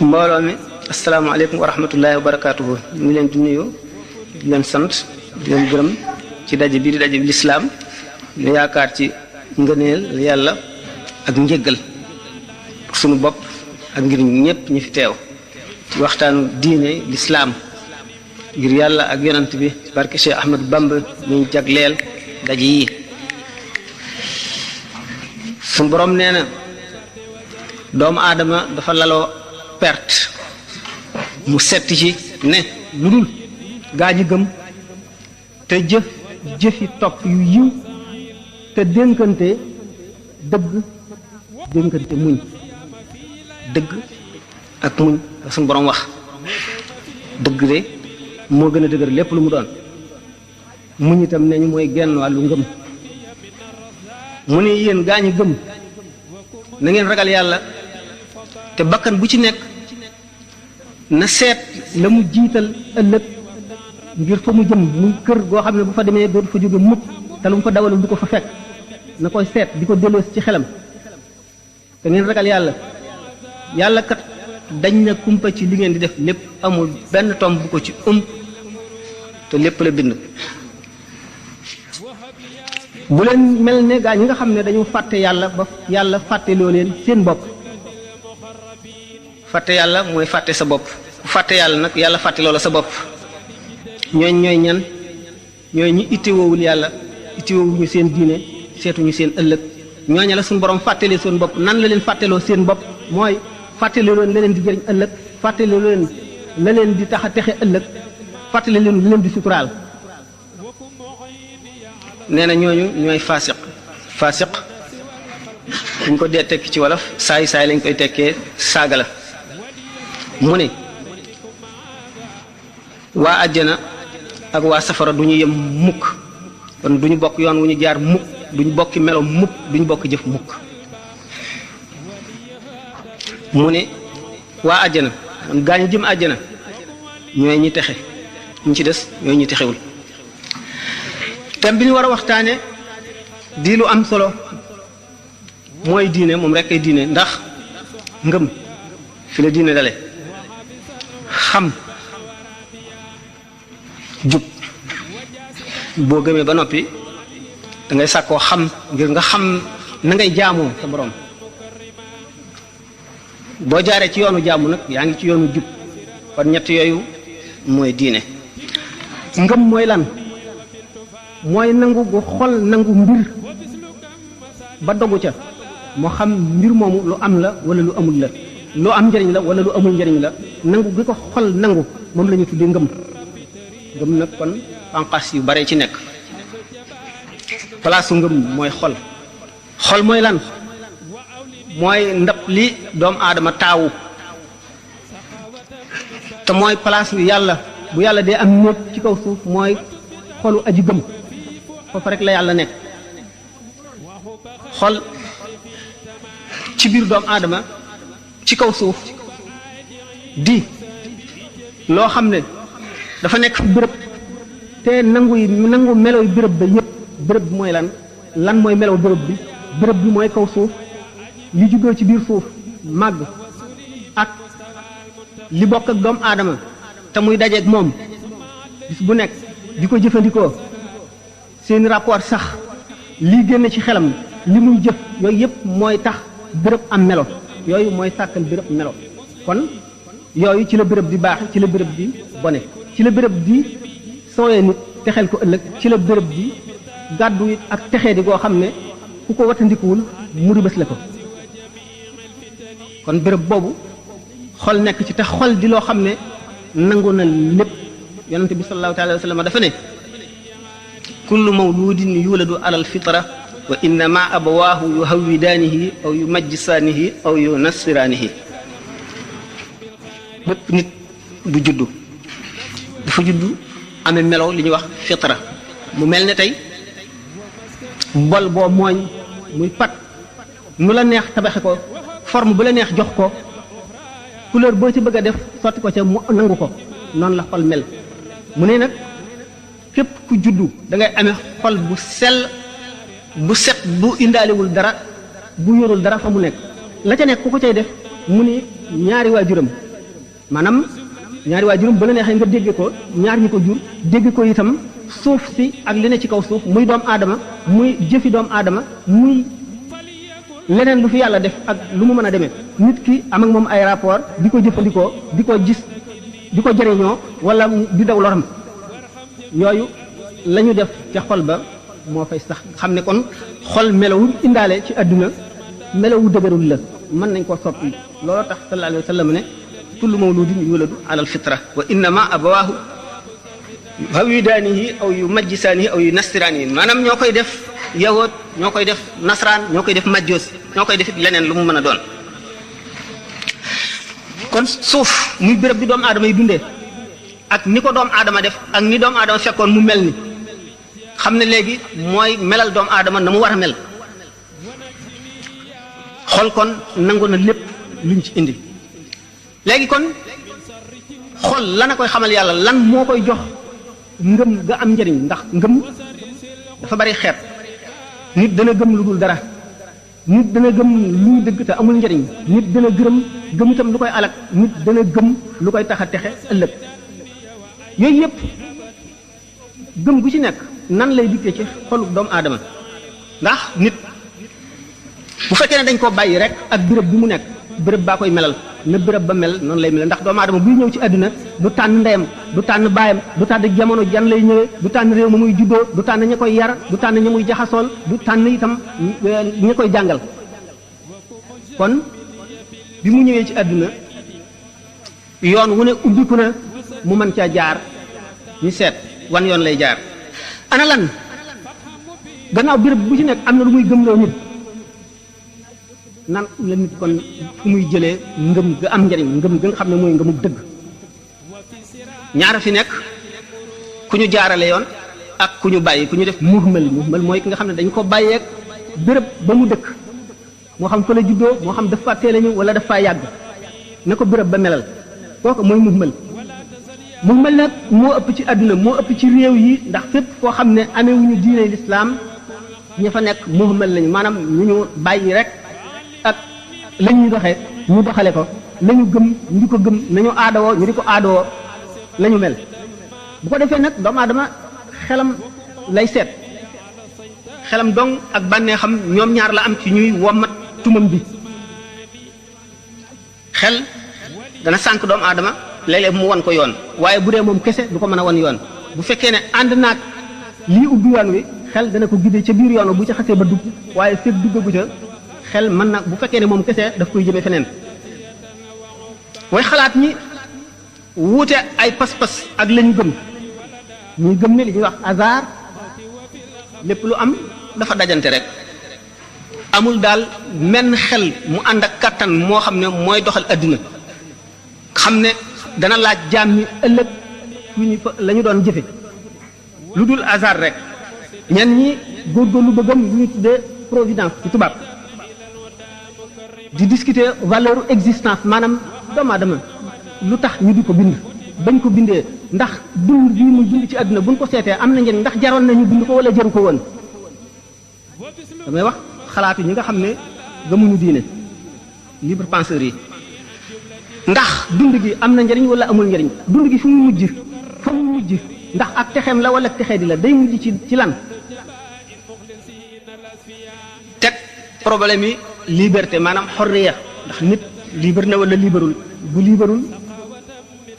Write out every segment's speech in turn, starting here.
mbooloo mi asalaamaaleykum wa rahmatullahi wa barakaatuhu. ñu ngi leen di nuyu di leen sant di leen gërëm ci daje bi di daje bi lislaam ñu yaakaar ci ngëneel yàlla ak njëggal sunu bopp ak ngir ñëpp ñi fi teew ci waxtaanu diine lislaam ngir yàlla ak yonant bi barke Cheikh Ahmad Bamba ñu jagleel daje yi. sunu borom nee na doomu aadama dafa laloo perte mu setti ci ne lu dul gaa ñi gëm te jëfi topp yu yiw te dénkante dëgg dénkante muñ dëgg ak muñ la suñu borom wax. dëgg de moo gën a dëgër lépp lu mu doon, muñ itam ne ñu mooy genn wàllu ngëm. mu ne yéen gaa ñi gëm na ngeen ragal yàlla te bakkan bu ci nekk na seet la mu jiital ëllëg ngir fa mu jëm muy kër goo xam ne bu fa demee dootu fa jóge mukk te lu mu fa dawalul du ko fa fekk na koy seet di ko delloosi ci xelam. te ngeen ragal yàlla, yàlla kat dañ na kumpa ci li ngeen di def lépp, amul benn tomb bu ko ci te lépp la bind. bu leen mel ne gaa ñi nga xam ne dañu fàtte yàlla ba yàlla fàtte loo leen seen bopp. fàtte yàlla mooy fàtte sa bopp, bu fàtte yàlla nag yàlla fàtte loola sa bopp. ñooy ñan ñooy ñi ittewoowul yàlla, ittewoowuñu seen diine, seetuñu seen ëllëg. ñooña la suñu borom fàttali seen bopp. nan la leen fàtteloo seen bopp mooy fàttali leen la leen di jëriñ ëllëg, fàttali leen la leen di tax a texe ëllëg, fàttali leen la leen di suturaal. nee na ñooñu ñooy faasiq buñ ko dee tekki ci wolof saay lañ koy tekkee saaga la. mu ne waa àjjana ak waa safara du ñu yem mukk, kon du ñu bokk yoon wu ñu jaar mukk, duñu bokki melo mukk, duñu bokk jëf mukk. mu ne waa àjjana gaa ñu jëm àjjana ñooy ñi texe, ñu ci des ñooy ñi texewul. thème bi ñu war a waxtaane di lu am solo mooy diine, moom rek ay diine, ndax ngëm fi la diine dale. xam jub, boo gëmee ba noppi da ngay sàkkoo xam ngir nga xam na ngay jaamoo sa borom. boo jaaree ci yoonu jaamu nag yaa ngi ci yoonu jub. kon ñett yooyu mooy diine. ngëm mooy lan? mooy nangu gu xol nangu mbir ba dogu ca, moo xam mbir moomu lu am la wala lu amul la, lu am njëriñ la wala lu amul njëriñ la. nangu gi ko xol nangu moom la ñu tuddee ngëm. ngëm nag kon panqas yu bare ci nekk. palaasu ngëm mooy xol. xol mooy lan? mooy ndab li doomu aadama taawu, te mooy palaasu yàlla. bu yàlla dee am néeg ci kaw suuf mooy xolu aji gëm, foofu rek la yàlla nekk. xol ci biir doomu aadama ci kaw suuf di loo xam ne dafa nekk fi béréb te nangu meloy béréb ba yépp. béréb bi mooy lan mooy melow béréb bi? béréb bi mooy kaw suuf, li juddoo ci biir suuf màgg ak li bokk ak doomu aadama te muy dajeeg moom bis bu nekk di ko jëfandikoo, seeni rapport sax, lii génn ci xelam, li muy jëf, yooyu yëpp mooy tax béréb am melo. yooyu mooy sàkkal béréb melo. kon yooyu ci la béréb di baax, ci la béréb di bone, ci la béréb di sooyee nit texel ko ëllëg, ci la béréb di gàddu it ak texee di goo xam ne ku ko watandikuwul mu ribës la ko. kon béréb boobu xol nekk ci, te xol di loo xam ne nangu na lépp. yonent bi sallallahu alayhi wa sallam dafa ne kullu mawludin yuladu ala alfitra wa innama abawaahu yuhawwidaanihi aw yumajjisaanihi aw yunassiraanihi. bépp nit bu juddu dafa juddu amee melaw li ñuy wax fitra. mu mel ne tey bol boo mooñ muy pat, nu la neex tabaxe ko, forme bu la neex jox ko, couleur boo ci bëgg a def sotti ko ca mu nangu ko. noonu la xol mel. mu ne nag képp ku juddu da ngay amee xol bu sell, bu set, bu indaalewul dara, bu yorul dara fa mu nekk. la ca nekk ku ko cay def mu ni ñaari waajuram maanaam ñaari waajuram ba la neexee nga dégge ko ñaar ñi ko jur dégg ko itam suuf si ak li ne ci kaw suuf muy doomu aadama muy jëfi doomu aadama muy leneen lu fi yàlla def ak lu mu mën a demee nit ki am ak moom ay rapport di ko jëfandikoo di ko gis di ko jëriñoo wala di daw loram yooyu la ñu def ca xol ba moo fay sax xam ne kon xol melawu indaale ci àdduna melawu dëgërul la mën nañ koo soppi loolu tax sallallahu alayhi wa sallam ne kullu mawludin yuladu ala alfitra wa innama abawaahu hawidaanihi aw yu majjisaanihi aw yu nasiraanihi maanaam ñoo koy def yawoot ñoo koy def nasraan ñoo koy def majjoos ñoo koy def it leneen lu mu mën a doon kon suuf muy béréb bi doomu aadama yi dundee ak ni ko doomu aadama def ak ni doomu aadama fekkoon mu mel ni xam ne léegi mooy melal doomu aadama na mu war a mel xol kon nangu na lépp luñ ci indi léegi kon xol lan a koy xamal yàlla lan moo koy jox ngëm ga am njëriñ ndax ngëm dafa bari xeet nit dana gëm lu dul dara nit dana gëm luy dëgg te amul njëriñ nit dana gëm itam lu koy alak nit dana gëm lu koy tax a texe ëllëg yooyu yëpp gëm gu ci nekk nan lay dikkee ci xolu doomu aadama ndax nit bu fekkee ne dañ koo bàyyi rek ak béréb bi mu nekk béréb baa koy melal na béréb ba mel noonu lay mel ndax doomu aadama buy ñëw ci àdduna du tànn ndeyam du tànn baayam du tànn jamono jan lay ñëwee du tànn réew ma muy juddoo du tànn ña koy yar du tànn ña muy jaxasool du tànn itam ña koy jàngal kon bi mu ñëwee ci àdduna yoon wu ne ubbiku na mu mën caa jaar ñu seet wan yoon lay jaar ana lan gannaaw béréb bu ci nekk am na lu muy gëmloo nit nan la nit kon fu muy jëlee ngëm ga am njariñ ngëm ga nga xam ne mooy ngëmu dëgg ñaara fi nekk ku ñu jaarale yoon ak ku ñu bàyyi ku ñu def muhmal mooy ki nga xam ne dañ ko bàyyeeg béréb ba mu dëkk moo xam fa la juddoo moo xam daf faa teel a ñëw wala daf faa yàgg na ko béréb ba melal kooku mooy muhmal nag moo ëpp ci àdduna moo ëpp ci réew yi ndax fépp foo xam ne amewuñu diine lislaam ña fa nekk muhmal lañu maanaam ñu ñu bàyyi rek ak la ñuy doxee ñu doxale ko la ñu gëm ñu di ko gëm nañu aadawoo ñu di ko aadawoo la ñu mel bu ko defee nag doomu aadama xelam lay seet xelam dong ak bànnee xam ñoom ñaar la am ci ñuy wommat tumam bi xel dana sànq doomu aadama léeg-léeg mu wan ko yoon waaye bu dee moom kese du ko mën a wan yoon bu fekkee ne ànd naag lii ubbi yoon wi xel dana ko guddee ca biir yoon bu ca xasee ba dugg waaye fekk duggagu ca xel mën na bu fekkee ne moom kese daf koy jëmee feneen way xalaat ñi wuute ay pas-pas ak lañu gëm ñuy gëm ne li ñuy wax hasard lépp lu am dafa dajante rek amul daal menn xel mu ànd ak kàttan moo xam ne mooy doxal adduna xam ne dana laaj jaam ñi ëllëg fu ñu fa la ñu doon jëfe lu dul hasard rek ñenn ñi góorgóorlu ba gëm lu ñu tuddee providence ci tubaab di discuter valeur existence maanaam doomu aadama lu tax ñu di ko bind bañ ko bindee ndax dund bii muy dund ci àdduna buñ ko seetee am na njëriñ ndax jaroon nañu bind ko wala jaru ko woon damay wax xalaatu ñi nga xam ne gëmuñu diine libre penseurs yi ndax dund gi am na njëriñ wala amul njëriñ dund gi fu mu mujj ndax ak texeem la wala texee di la day mujj ci lan teg problème yi liberté maanaam xorriya ndax nit libre na wala liberul bu liberul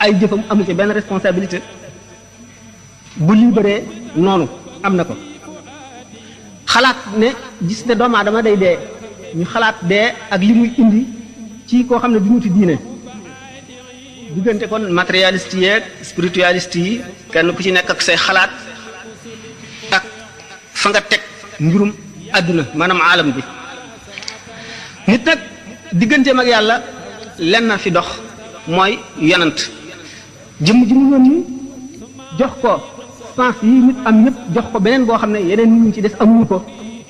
ay jëfam amu ci benn responsabilité bu libéré noonu am na ko xalaat ne gis ne doomu aadama day dee ñu xalaat dee ak li muy indi ci koo xam ne du muti diine diggante kon matérialiste yi ak spiritualiste yi kenn ku ci nekk ak say xalaat ak fa nga teg mbirum àdduna maanaam aalam bi nit nag digganteem ak yàlla lenn fi dox mooy yonant jëmm ji mu yónni jox ko sens yi nit am yëpp jox ko beneen boo xam ne yeneen nit ñi ci des amuñu ko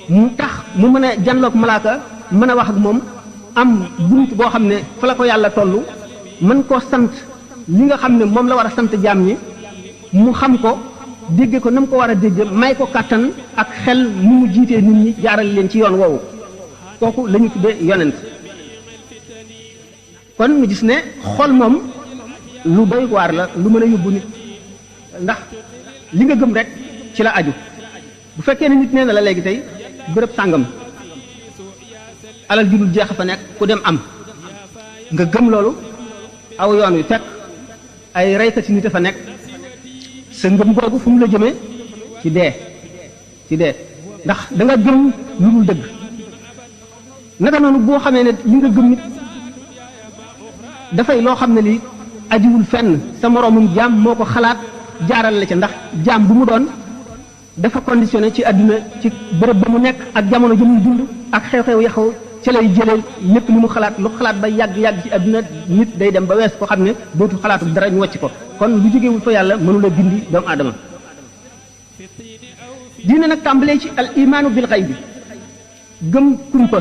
mu tax mu mën a janloog malaaka mën a wax ak moom am bunt boo xam ne fa la ko yàlla tollu mën koo sant li nga xam ne moom la war a sant jaam ñi mu xam ko dégge ko na mu ko war a dégge may ko kàttan ak xel mu mu jiitee nit ñi jaaral leen ci yoon woowu kooku la ñu tuddee yonent kon ñu gis ne xol moom lu doy waar la lu mën a yóbbu nit ndax li nga gëm rek ci la aju bu fekkee ne nit nee na la léegi tey bërëb sàngam alal ju dul jeex fa nekk ku dem am nga gëm loolu aw yoon wi fekk ay reykati nit a fa nekk sa ngëm googu fu mu la jëmee ci dee ndax da nga gëm lu dul dëgg naka noonu boo xamee ne li nga gëm nit dafay loo xam ne lii ajiwul fenn sa moroomum jaam moo ko xalaat jaaral la ca ndax jaam bu mu doon dafa conditionné ci àdduna ci bërëb ba mu nekk ak jamono ji muy dund ak xew-xew yaxaw ca lay jëlee lépp li mu xalaat lu xalaat ba yàgg-yàgg ci àdduna nit day dem ba wees ko xam ne dootu xalaatu dara ñu wàcc ko kon lu jógewul fa yàlla mënula bindi doomu aadama diine nag tàmbalee ci al imaanu bil xaybi gëm kumpa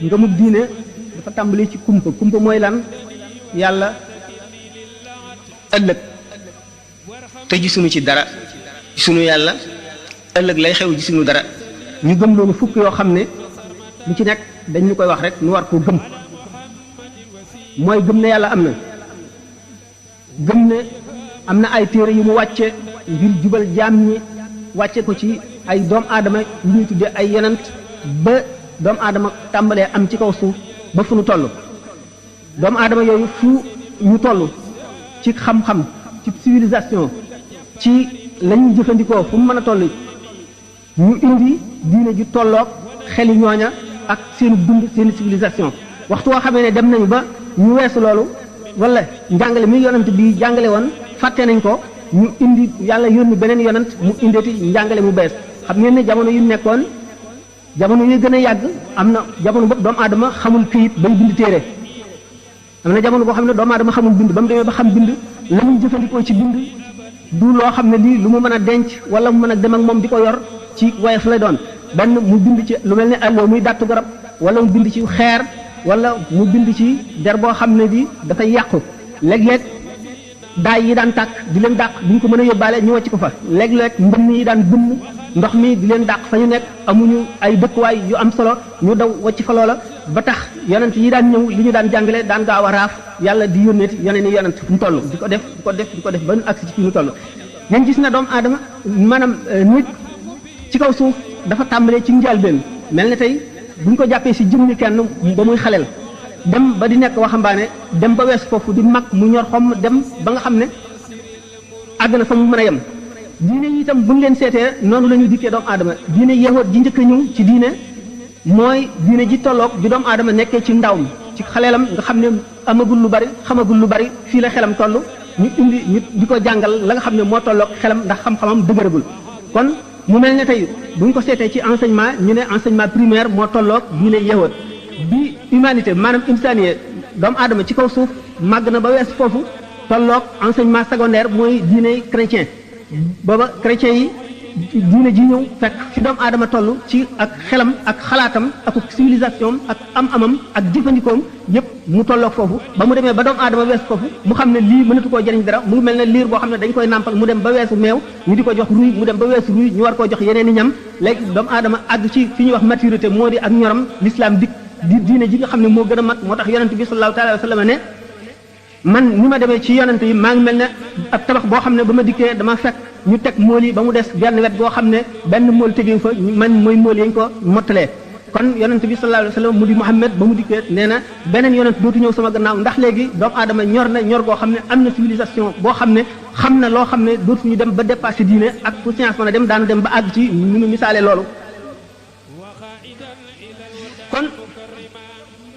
ngëmub diine dafa tàmbalee ci kumpa mooy lan yàlla ëllëg te gisuñu ci dara gisuñu yàlla ëllëg lay xew gisuñu dara ñu gëm loolu fukk yoo xam ne lu ci nekk dañ ñu koy wax rek ñu war koo gëm mooy gëm ne yàlla am na gëm ne am na ay téere yu mu wàcce ngir jubal jaam ñi wàcce ko ci ay doom aadama yu ñuy tuddee ay yonent ba doomu aadama tàmbalee am ci kaw suuf ba fu nu toll doomu aadama yooyu fu ñu toll ci xam-xam ci civilisation ci lañuy jëfandikoo fu mu mën a toll ñu indi diine ju tolloog xeli ñooña ak seen dund seen civilisation waxtu woo xamee ne dem nañu ba ñu weesu loolu wala njàngale mi yonent bi jàngale woon fàtte nañ ko ñu indi yàlla yónni beneen yonent mu indeeti njàngale mu bees xam ngeen ne jamono yu nekkoon jamono yu gën a yàgg am na jamono bopp doomu aadama xamul këyit bay bind téere am na jamono boo xam ne doomu aadama xamul bind ba mu demee ba xam bind la muy jëfandikoo ci bind du loo xam ne lii lu mu mën a denc wala mu mën a dem ak moom di ko yor ci woyof lay doon benn mu bind ci lu mel ne àlloo muy dàttu garab wala mu bind ci xeer wala mu bind ci der boo xam ne bi dafay yàqu léeg-léeg daay yi daan tàkk di leen dàq duñ ko mën a yóbbaale ñu wàcc ko fa léeg-léeg mbënn yi daan bënn ndox mi di leen dàq fa ñu nekk amuñu ay dëkkuwaay yu am solo ñu daw wàcc fa loola ba tax yonent yi daan ñëw li ñu daan jàngale daan gaaw a raaf yàlla di yónneeti yeneen i yonent fu mu toll di ko def ba nu agsi ci fi mu toll ngeen gis na doomu aadama maanaam nit ci kaw suuf dafa tàmbalee ci njëlbéen mel ne tey buñ ko jàppee si jëmmi kenn ba muy xaleel dem ba di nekk waxambaane dem ba wees foofu di mag mu ñor xomm dem ba nga xam ne àgg na fa mu mën a yem diine yi itam buñ leen seetee noonu la ñuy dikkee doomu aadama diine yahood ji njëkk a ñëw ci diine mooy diine ji tolloog ju doomu aadama nekkee ci ndaw mi ci xaleelam nga xam ne amagul lu bari xamagul lu bari fii la xelam toll ñu indi ñu di ko jàngal la nga xam ne moo tolloog xelam ndax xam-xamam dëgëragul kon mu mel ne tey buñ ko seetee ci enseignement ñu ne enseignement primaire moo tolloog diine yahood bi humanité maanaam insaniye doomu aadama ci kaw suuf màgg na ba wees foofu tolloog enseignement secondaire mooy diine chrétien booba chrétien yi diine ji ñëw fekk fi doomu aadama toll ci ak xelam ak xalaatam ak civilisation ak am-amam ak jëfandikoom yépp mu tolloog foofu ba mu demee ba doomu aadama wees foofu mu xam ne lii mënatu koo jëriñ dara mu ngi mel ne liir boo xam ne dañ koy nàmpal mu dem ba weesu meew ñu di ko jox ruy mu dem ba weesu ruy ñu war koo jox yeneen i ñam léegi doomu aadama àgg ci fi ñuy wax maturité moo di ak ñoram l'islam dik di diine ji nga xam ne moo gën a mat moo tax yonent bi sallallahu taala wa sallam ne man ni ma demee ci yonent yi maa ngi mel ne ab tabax boo xam ne ba ma dikkee dama fekk ñu teg mool yi ba mu des genn wet goo xam ne benn mool tegee fa man mooy mool yañ ko mottalee kon yonent bi sallallahu alayhi wa sallam mu di Muhammad ba mu dikkee nee na beneen yonent dootu ñëw sama gannaaw ndax léegi doomu aadama ñor na ñor goo xam ne am na civilisation boo xam ne xam na loo xam ne dootuñu dem ba dépassé diine ak fu science mën a dem daanu dem ba àgg ci ñu nu misaale loolu kon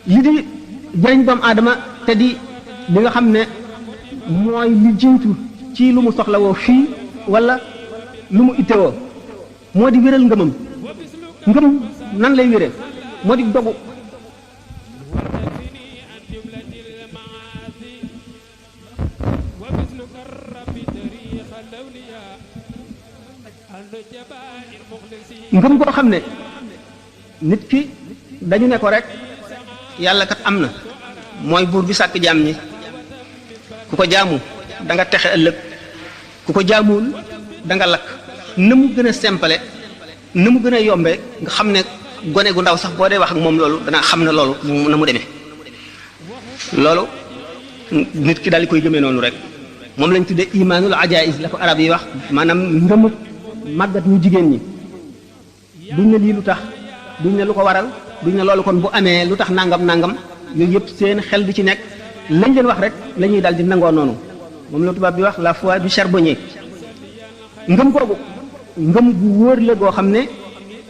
li di jëriñ doomu aadama te di li nga xam ne mooy li jiitu ci lu mu soxlawoo fii wala lu mu ittewoo moo di wéral ngëmam ngëm nan lay wéree moo di dogu ngëm koo xam ne nit ki dañu ne ko rek yàlla kat am na mooy buur bi sàkk jaam ñi ku ko jaamu da nga texe ëllëg ku ko jaamuwul da nga lakk na mu gën a simple na mu gën a yombe nga xam ne gone gu ndaw sax boo dee wax ak moom loolu dana xam ne loolu na mu demee loolu nit ki daal di koy gëmee noonu rek moom lañ tuddee imaanul ajaiz la ko arab yi wax maanaam ngëmu màggat ñu jigéen ñi duñ ne lii lu tax duñ ne lu ko waral duñ ne loolu kon bu amee lu tax nangam nangam yooyu yëpp seen xel du ci nekk lañ leen wax rek la ñuy daal di nangoo noonu moom la tubaab bi wax la foi du charbonnier ngëm googu ngëm gu wóor la goo xam ne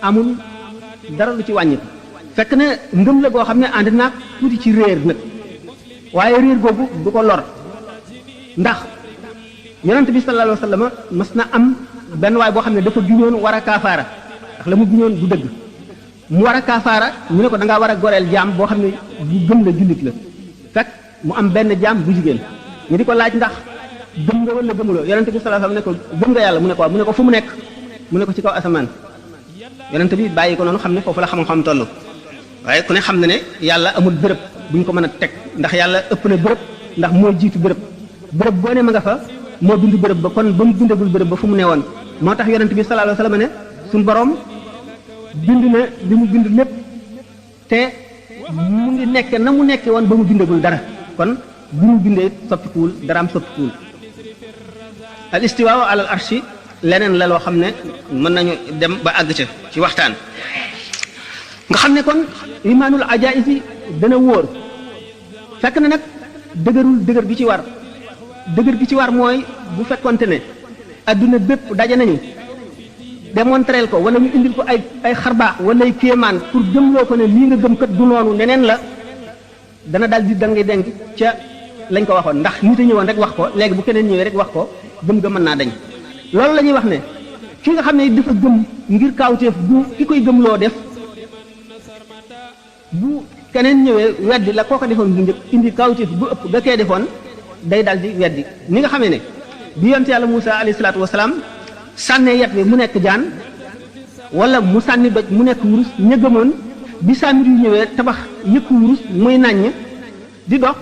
amul dara lu ci wàññi fekk na ngëm la goo xam ne ànd naag tuuti ci réer nag waaye réer googu du ko lor ndax yonent bi sallallahu alayhi wa sallam mas na am benn waay boo xam ne dafa giñoon war a kaafaara ndax la mu giñoon du dëgg mu war a kaafaara ñu ne ko da ngaa war a goreel jaam boo xam ne bu gëm la jullit la fekk mu am benn jaam bu jigéen ñu di ko laaj ndax gëm nga wala gëmuloo yonent bi sallallahu alayhi wa sallam ne ko gëm nga yàlla mu ne ko waaw mu ne ko fu mu nekk mu ne ko ci kaw asamaan yonent bi bàyyi ko noonu xam ne foofu la xam-xam toll waaye ku ne xam na ne yàlla amul bërëb bu ñu ko mën a teg ndax yàlla ëpp na bërëb ndax moo jiitu bërëb bërëb boo ne ma nga fa moo bind bërëb ba kon ba mu bindagul bërëb ba fu mu ne woon moo tax yonent bi sallallahu alayhi wa sallam ne suñu borom bind na li mu bind lépp te mu ngi nekke na mu nekke woon ba mu bindagul dara kon bu mu bindee soppikuwul dara am soppikuwul al istiwaa ala al arshi leneen la loo xam ne mën nañu dem ba àgg ca ci waxtaan nga xam ne kon imaanul ajaiz yi dana wóor fekk na nag dëgërul dëgër gi ci war dëgër gi ci war mooy bu fekkonte ne adduna bépp daje nañu démontreel ko wala ñu indil ko ay xarbaax wala ay kéemaan pour gëmloo ko ne lii nga gëm kat du noonu neneen la dana daal di dangi denk ca lañ ko waxoon ndax nit a ñëwoon rek wax ko léegi bu keneen ñëwee rek wax ko gëm-gëm mën naa dañ loolu la ñuy wax ne ki nga xam ne dafa gëm ngir kaawteef bu ki koy gëmloo def bu keneen ñëwee weddi la kooko defoon bu njëkk indi kaawteef bu ëpp ga kee defoon day dal di weddi ni nga xamee ne bi yonent yàlla Muusaa alayhi salaatu wasalaam sànnee yet bi mu nekk jaan wala mu sànni doj mu nekk wurus ña gëmoon bi saamir yu ñëwee tabax yëkku wurus muy nàññ di dox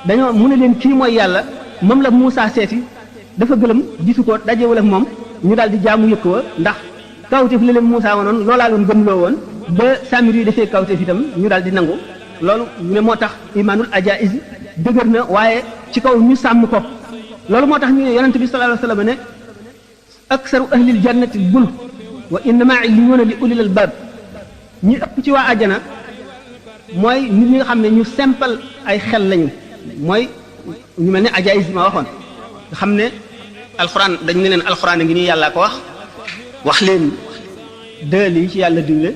dañoo mu ne leen kii mooy yàlla moom la Muusaa seeti dafa gëlëm gisu ko dajewul ak moom ñu daal di jaamu yëkk wa ndax kawteef la leen Muusaa wanoon loolaa loon gëmloo woon ba saamir yi defee kawteef itam ñu daal di nangu loolu ñu ne moo tax imaanul ajaiz dëgër na waaye ci kaw ñu sàmm ko loolu moo tax ñu ne yonente bi sallallahu alayhi wa sallam ne aksaru ahlil jannati bul wa innama illiyuuna li ulil albab ñi ëpp ci waa àjjana mooy nit ñi nga xam ne ñu simple ay xel lañu mooy ñu mel ne ajaiz ma waxoon nga xam ne alxuraan dañ ne leen alxuraan a ngi nii yàllaa ko wax leen dël yi ci yàlla digle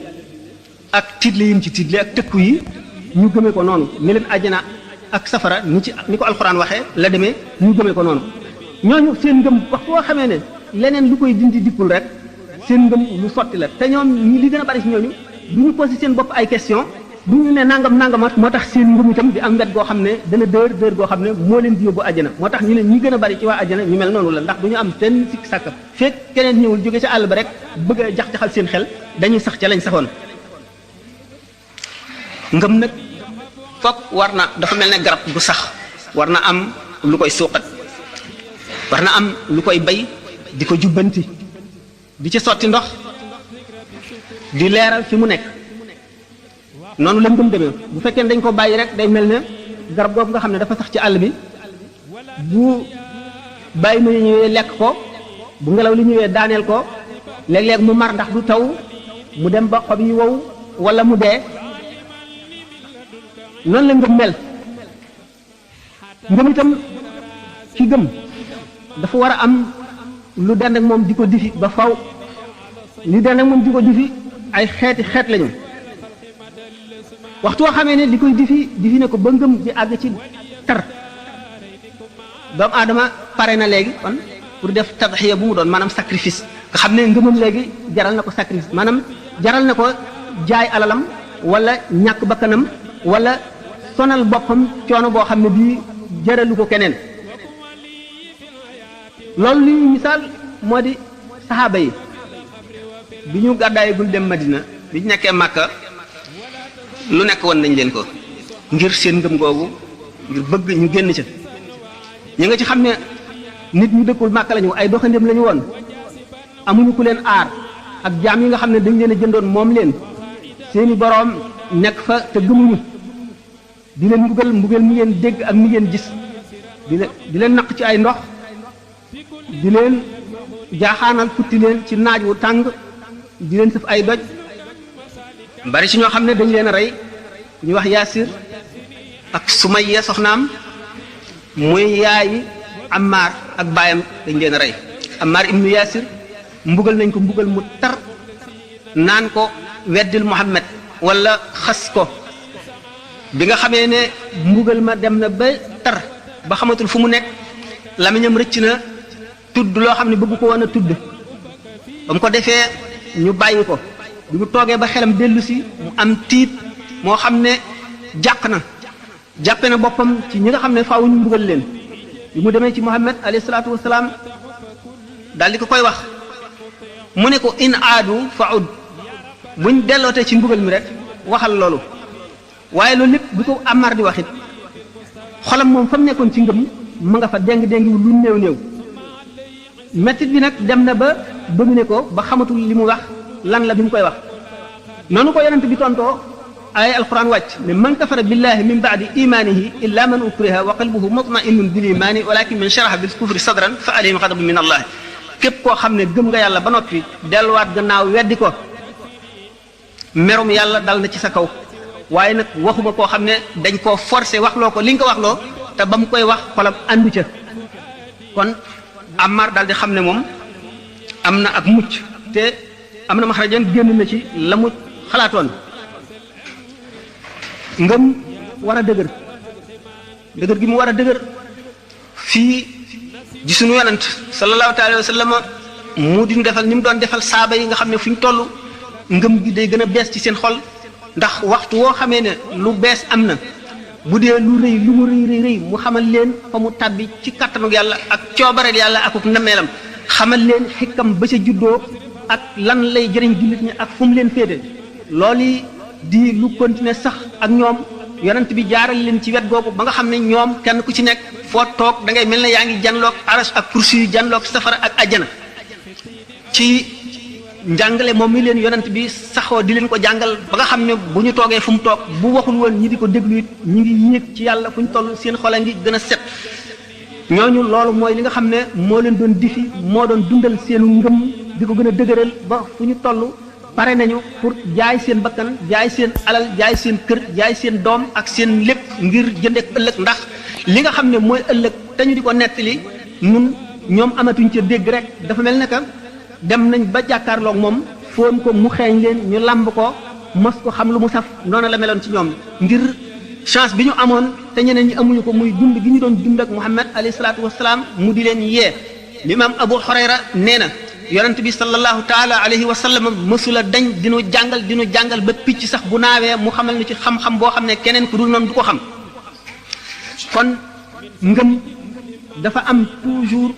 ak tiitle yi ci tiitle ak tëkku yi ñu gëmee ko noonu ne leen àjjana ak safara ni ko alxuraan waxee la demee ñu gëmee ko noonu ñooñu seen ngëm waxtu woo xamee ne leneen lu koy dindi dikkul rek seen ngëm lu sotti la te ñoom li gën a bari ci ñooñu du ñu posé seen bopp ay question du ñu ne nangam nangamat moo tax seen ngëm itam di am wet goo xam ne dana dër goo xam ne moo leen di yóbbu àjjana moo tax ñu ne ñi gën a bari ci waa àjjana ñu mel noonu la ndax du ñu am benn sikk sàkk fekk keneen ñëwul jóge ca àll ba rek bëgg a jax-jaxal seen xel dañuy sax ca lañ saxoon ngëm nag fokk war na dafa mel ne garab bu sax war na am lu koy suuqat war na am lu koy bay di ko jubbanti di ci sotti ndox di leeral fi mu nekk noonu la ngëm demee bu fekkee dañ ko bàyyi rek day mel ne garab googu nga xam ne dafa sax ci àll bi bu bàyyi ma ñëwee lekk ko bu ngelaw li ñëwee daaneel ko léeg-léeg mu mar ndax du taw mu dem ba xob yi wow wala mu dee noonu la ngëm mel ngëm itam ci gëm dafa war a am lu dend ak moom di ko difi ba faw li dend ak moom di ko difi ay xeeti xeet lañu waxtu woo xamee ne li koy difi ne ko ba ngëm di àgg ci tar doomu aadama pare na léegi kon pour def tadxiya bu mu doon maanaam sacrifice nga xam ne ngëmam léegi jaral na ko sacrifice maanaam jaral na ko jaay alalam wala ñàkk bakkanam wala sonal boppam coono boo xam ne bii jaralu ko keneen loolu li misaal moo di saxaaba yi bi ñu gàddaay gul dem Madina bi ñu nekkee Màkka lu nekk woon nañ leen ko ngir seen ngëm googu ngir bëgg ñu génn ca ñi nga ci xam ne nit ñu dëkkul Màkka lañu ay doxandéem lañu woon amuñu ku leen aar ak jaam yi nga xam ne dañ leen a jëndoon moom leen seeni boroom nekk fa te gëmuñu di leen mbugal mi ngeen dégg ak mi ngeen gis di leen naq ci ay ndox di leen jaaxaanal futti leen ci naaj wu tàng di leen sëf ay doj bari ci ñoo xam ne dañ leen a rey ñu wax Yaasir ak Sumayya soxnaam muy yaayi Ammar ak baayam dañ leen a rey Ammar ibnu Yaasir mbugal nañ ko mbugal mu tar naan ko weddil Muhammad wala xas ko bi nga xamee ne mbugal ma dem na ba tar ba xamatul fu mu nekk lamiñam rëcc na tudd loo xam ne bëgg ko woon a tudd ba mu ko defee ñu bàyyi ko bi mu toogee ba xelam dellu si mu am tiit moo xam ne jàq na jàppe na boppam ci ñi nga xam ne faaw ñu mbugal leen bi mu demee ci Muhammad alayhi salaatu wasalaam daal di ko koy wax mu ne ko in aadu fa ud buñ dellootee ci mbugal mi rek waxal loolu waaye loolu lépp bu ko Ammar di waxit xolam moom fa mu nekkoon ci ngëm ma nga fa déng-déngi lu néew néew mettit bi nag dem na ba dominer ko ba xamatul li mu wax lan la bi mu koy wax noonu ko yonent bi tontoo ay alquran wàcc ne man kafara billahi min baadi imanihi illa man ukriha wa qalbuhu mutma'innun bil imani walakin man sharaha bil kufri sadran fa alayhim ghadabun min allah képp koo xam ne gëm nga yàlla ba noppi delluwaat gannaaw weddi ko merum yàlla dal na ci sa kaw waaye nag waxuma koo xam ne dañ koo forcé waxloo ko li nga ko waxloo te ba mu koy wax xolam àndu ca kon Ammar daal di xam ne moom am na ak mucc te am na maxrajan génn na ci la mu xalaatoon ngëm war a dëgër gi mu war a dëgër fii ji sunu yonent sallallahu taala wa sallam mu di defal ni mu doon defal saaba yi nga xam ne fu ñu toll ngëm gi day gën a bees ci seen xol ndax waxtu woo xamee ne lu bees am na bu dee lu rëy lu mu rëy mu xamal leen fa mu tàbbi ci kàttanug yàlla ak coobareel yàlla akuk nameelam xamal leen xikkam ba ca juddoo ak lan lay jëriñ jullit ñi ak fu mu leen féete loolu di lu continuer sax ak ñoom yonent bi jaaral leen ci wet googu ba nga xam ne ñoom kenn ku ci nekk foo toog da ngay mel ne yaa ngi janloog aras ak kursi yu janloog safara ak ajjana ci njàngale moom mi leen yonent bi saxoo di leen ko jàngal ba nga xam ne bu ñu toogee fu mu toog bu waxul woon ñi di ko déglu it ñi ngi yéeg ci yàlla fu ñu toll seen xol a ngi gën a set ñooñu loolu mooy li nga xam ne moo leen doon difi moo doon dundal seenu ngëm di ko gën a dëgëral ba fu ñu toll pare nañu pour jaay seen bakkan jaay seen alal jaay seen kër jaay seen doom ak seen lépp ngir jëndeek ëllëg ndax li nga xam ne mooy ëllëg te ñu di ko nettali nun ñoom amatuñ ca dégg rek dafa mel ne que dem nañ ba jàkkaarloog moom foon ko mu xeeñ leen ñu làmb ko mos ko xam lu mu saf noonu la meloon ci ñoom ngir chance bi ñu amoon te ñeneen ñi amuñu ko muy dund gi ñu doon dund ak Muhammad alayhi salaatu wasalaam mu di leen yee limaam Abu Hurayra nee na yonent bi sallallahu taala alayhi wa sallam mësula dañ dinu jàngal ba picc sax bu naawee mu xamal ni ci xam-xam boo xam ne keneen ku dul noonu du ko xam kon ngëm dafa am toujours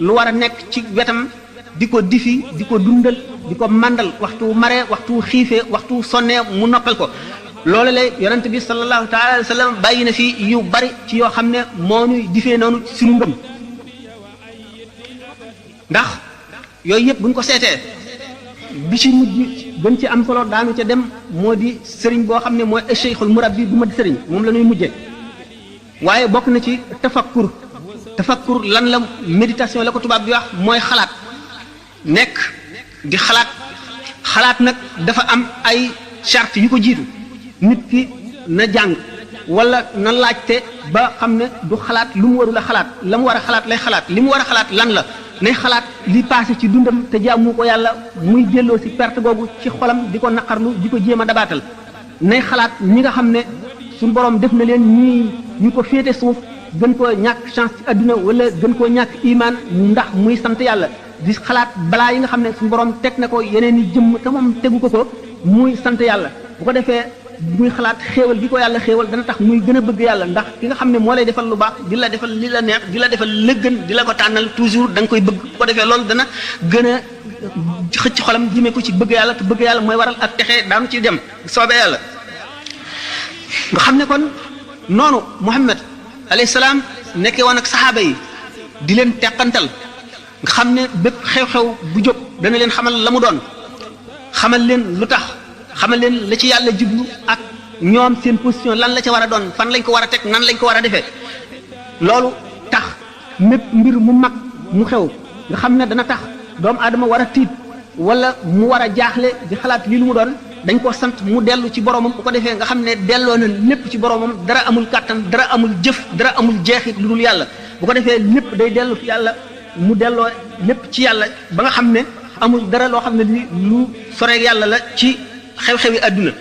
lu war a nekk ci wetam di ko difi di ko dundal di ko màndal waxtu maree waxtu xiifee waxtu sonnee mu noppal ko loolu la yonent bi sallallahu taala alayhi wa sallam bàyyi na fi yu bari ci yoo xam ne moo ñuy difee noonu suñu ngëm ndax yooyu yëpp bu ñu ko seetee bi ci mujj gën ci am solo daanu ca dem moo di sëriñ boo xam ne mooy cheikhul murabbi bu ma di sëriñ moom la ñuy mujje waaye bokk na ci tafakkur lan la méditation la ko tubaab bi wax mooy xalaat nekk di xalaat nag dafa am ay charte yu ko jiitu nit ki na jàng wala na laajte ba xam ne du xalaat lu mu warul a xalaat la mu war a xalaat lay xalaat li mu war a xalaat lan la nay xalaat li passé ci dundam te jaamu ko yàlla muy delloo si perte googu ci xolam di ko naqarlu di ko jéem a dabaatal nay xalaat ñi nga xam ne suñu borom def na leen ñu ko féete suuf gën koo ñàkk chance ci àdduna wala gën koo ñàkk imaan ndax muy sant yàlla di xalaat balaa yi nga xam ne suñu borom teg na ko yeneen i jëmm te moom tegu ko muy sant yàlla bu ko defee muy xalaat xéewal gi ko yàlla xéewal dana tax muy gën a bëgg yàlla ndax ki nga xam ne moo lay defal lu baax di la defal li la neex di la defal lëggën di la ko tànnal toujours da nga koy bëgg bu ko defee loolu dana gën a xëcc xolam jëmee ko ci bëgg yàlla te bëgg yàlla mooy waral ak texe daanu ci dem soobee yàlla nga xam ne kon noonu Muhammad alayhi salaam nekkee woon ak saxaaba yi di leen teqantal nga xam ne bépp xew-xew bu jóg dana leen xamal la mu doon xamal leen lu tax xamal leen la ci yàlla jublu ak ñoom seen position lan la ca war a doon fan lañ ko war a teg nan lañ ko war a defee loolu tax mépp mbir mu mag mu xew nga xam ne dana tax doomu aadama war a tiit wala mu war a jaaxle di xalaat lii lu mu doon dañ ko sant mu dellu ci boromam bu ko defee nga xam ne delloo na lépp ci boromam dara amul kàttan dara amul jëf dara amul jeexit lu dul yàlla bu ko defee lépp day dellu fi yàlla mu delloo lépp ci yàlla ba nga xam ne amul dara loo xam ne li lu sore yàlla la ci xew-xewi àdduna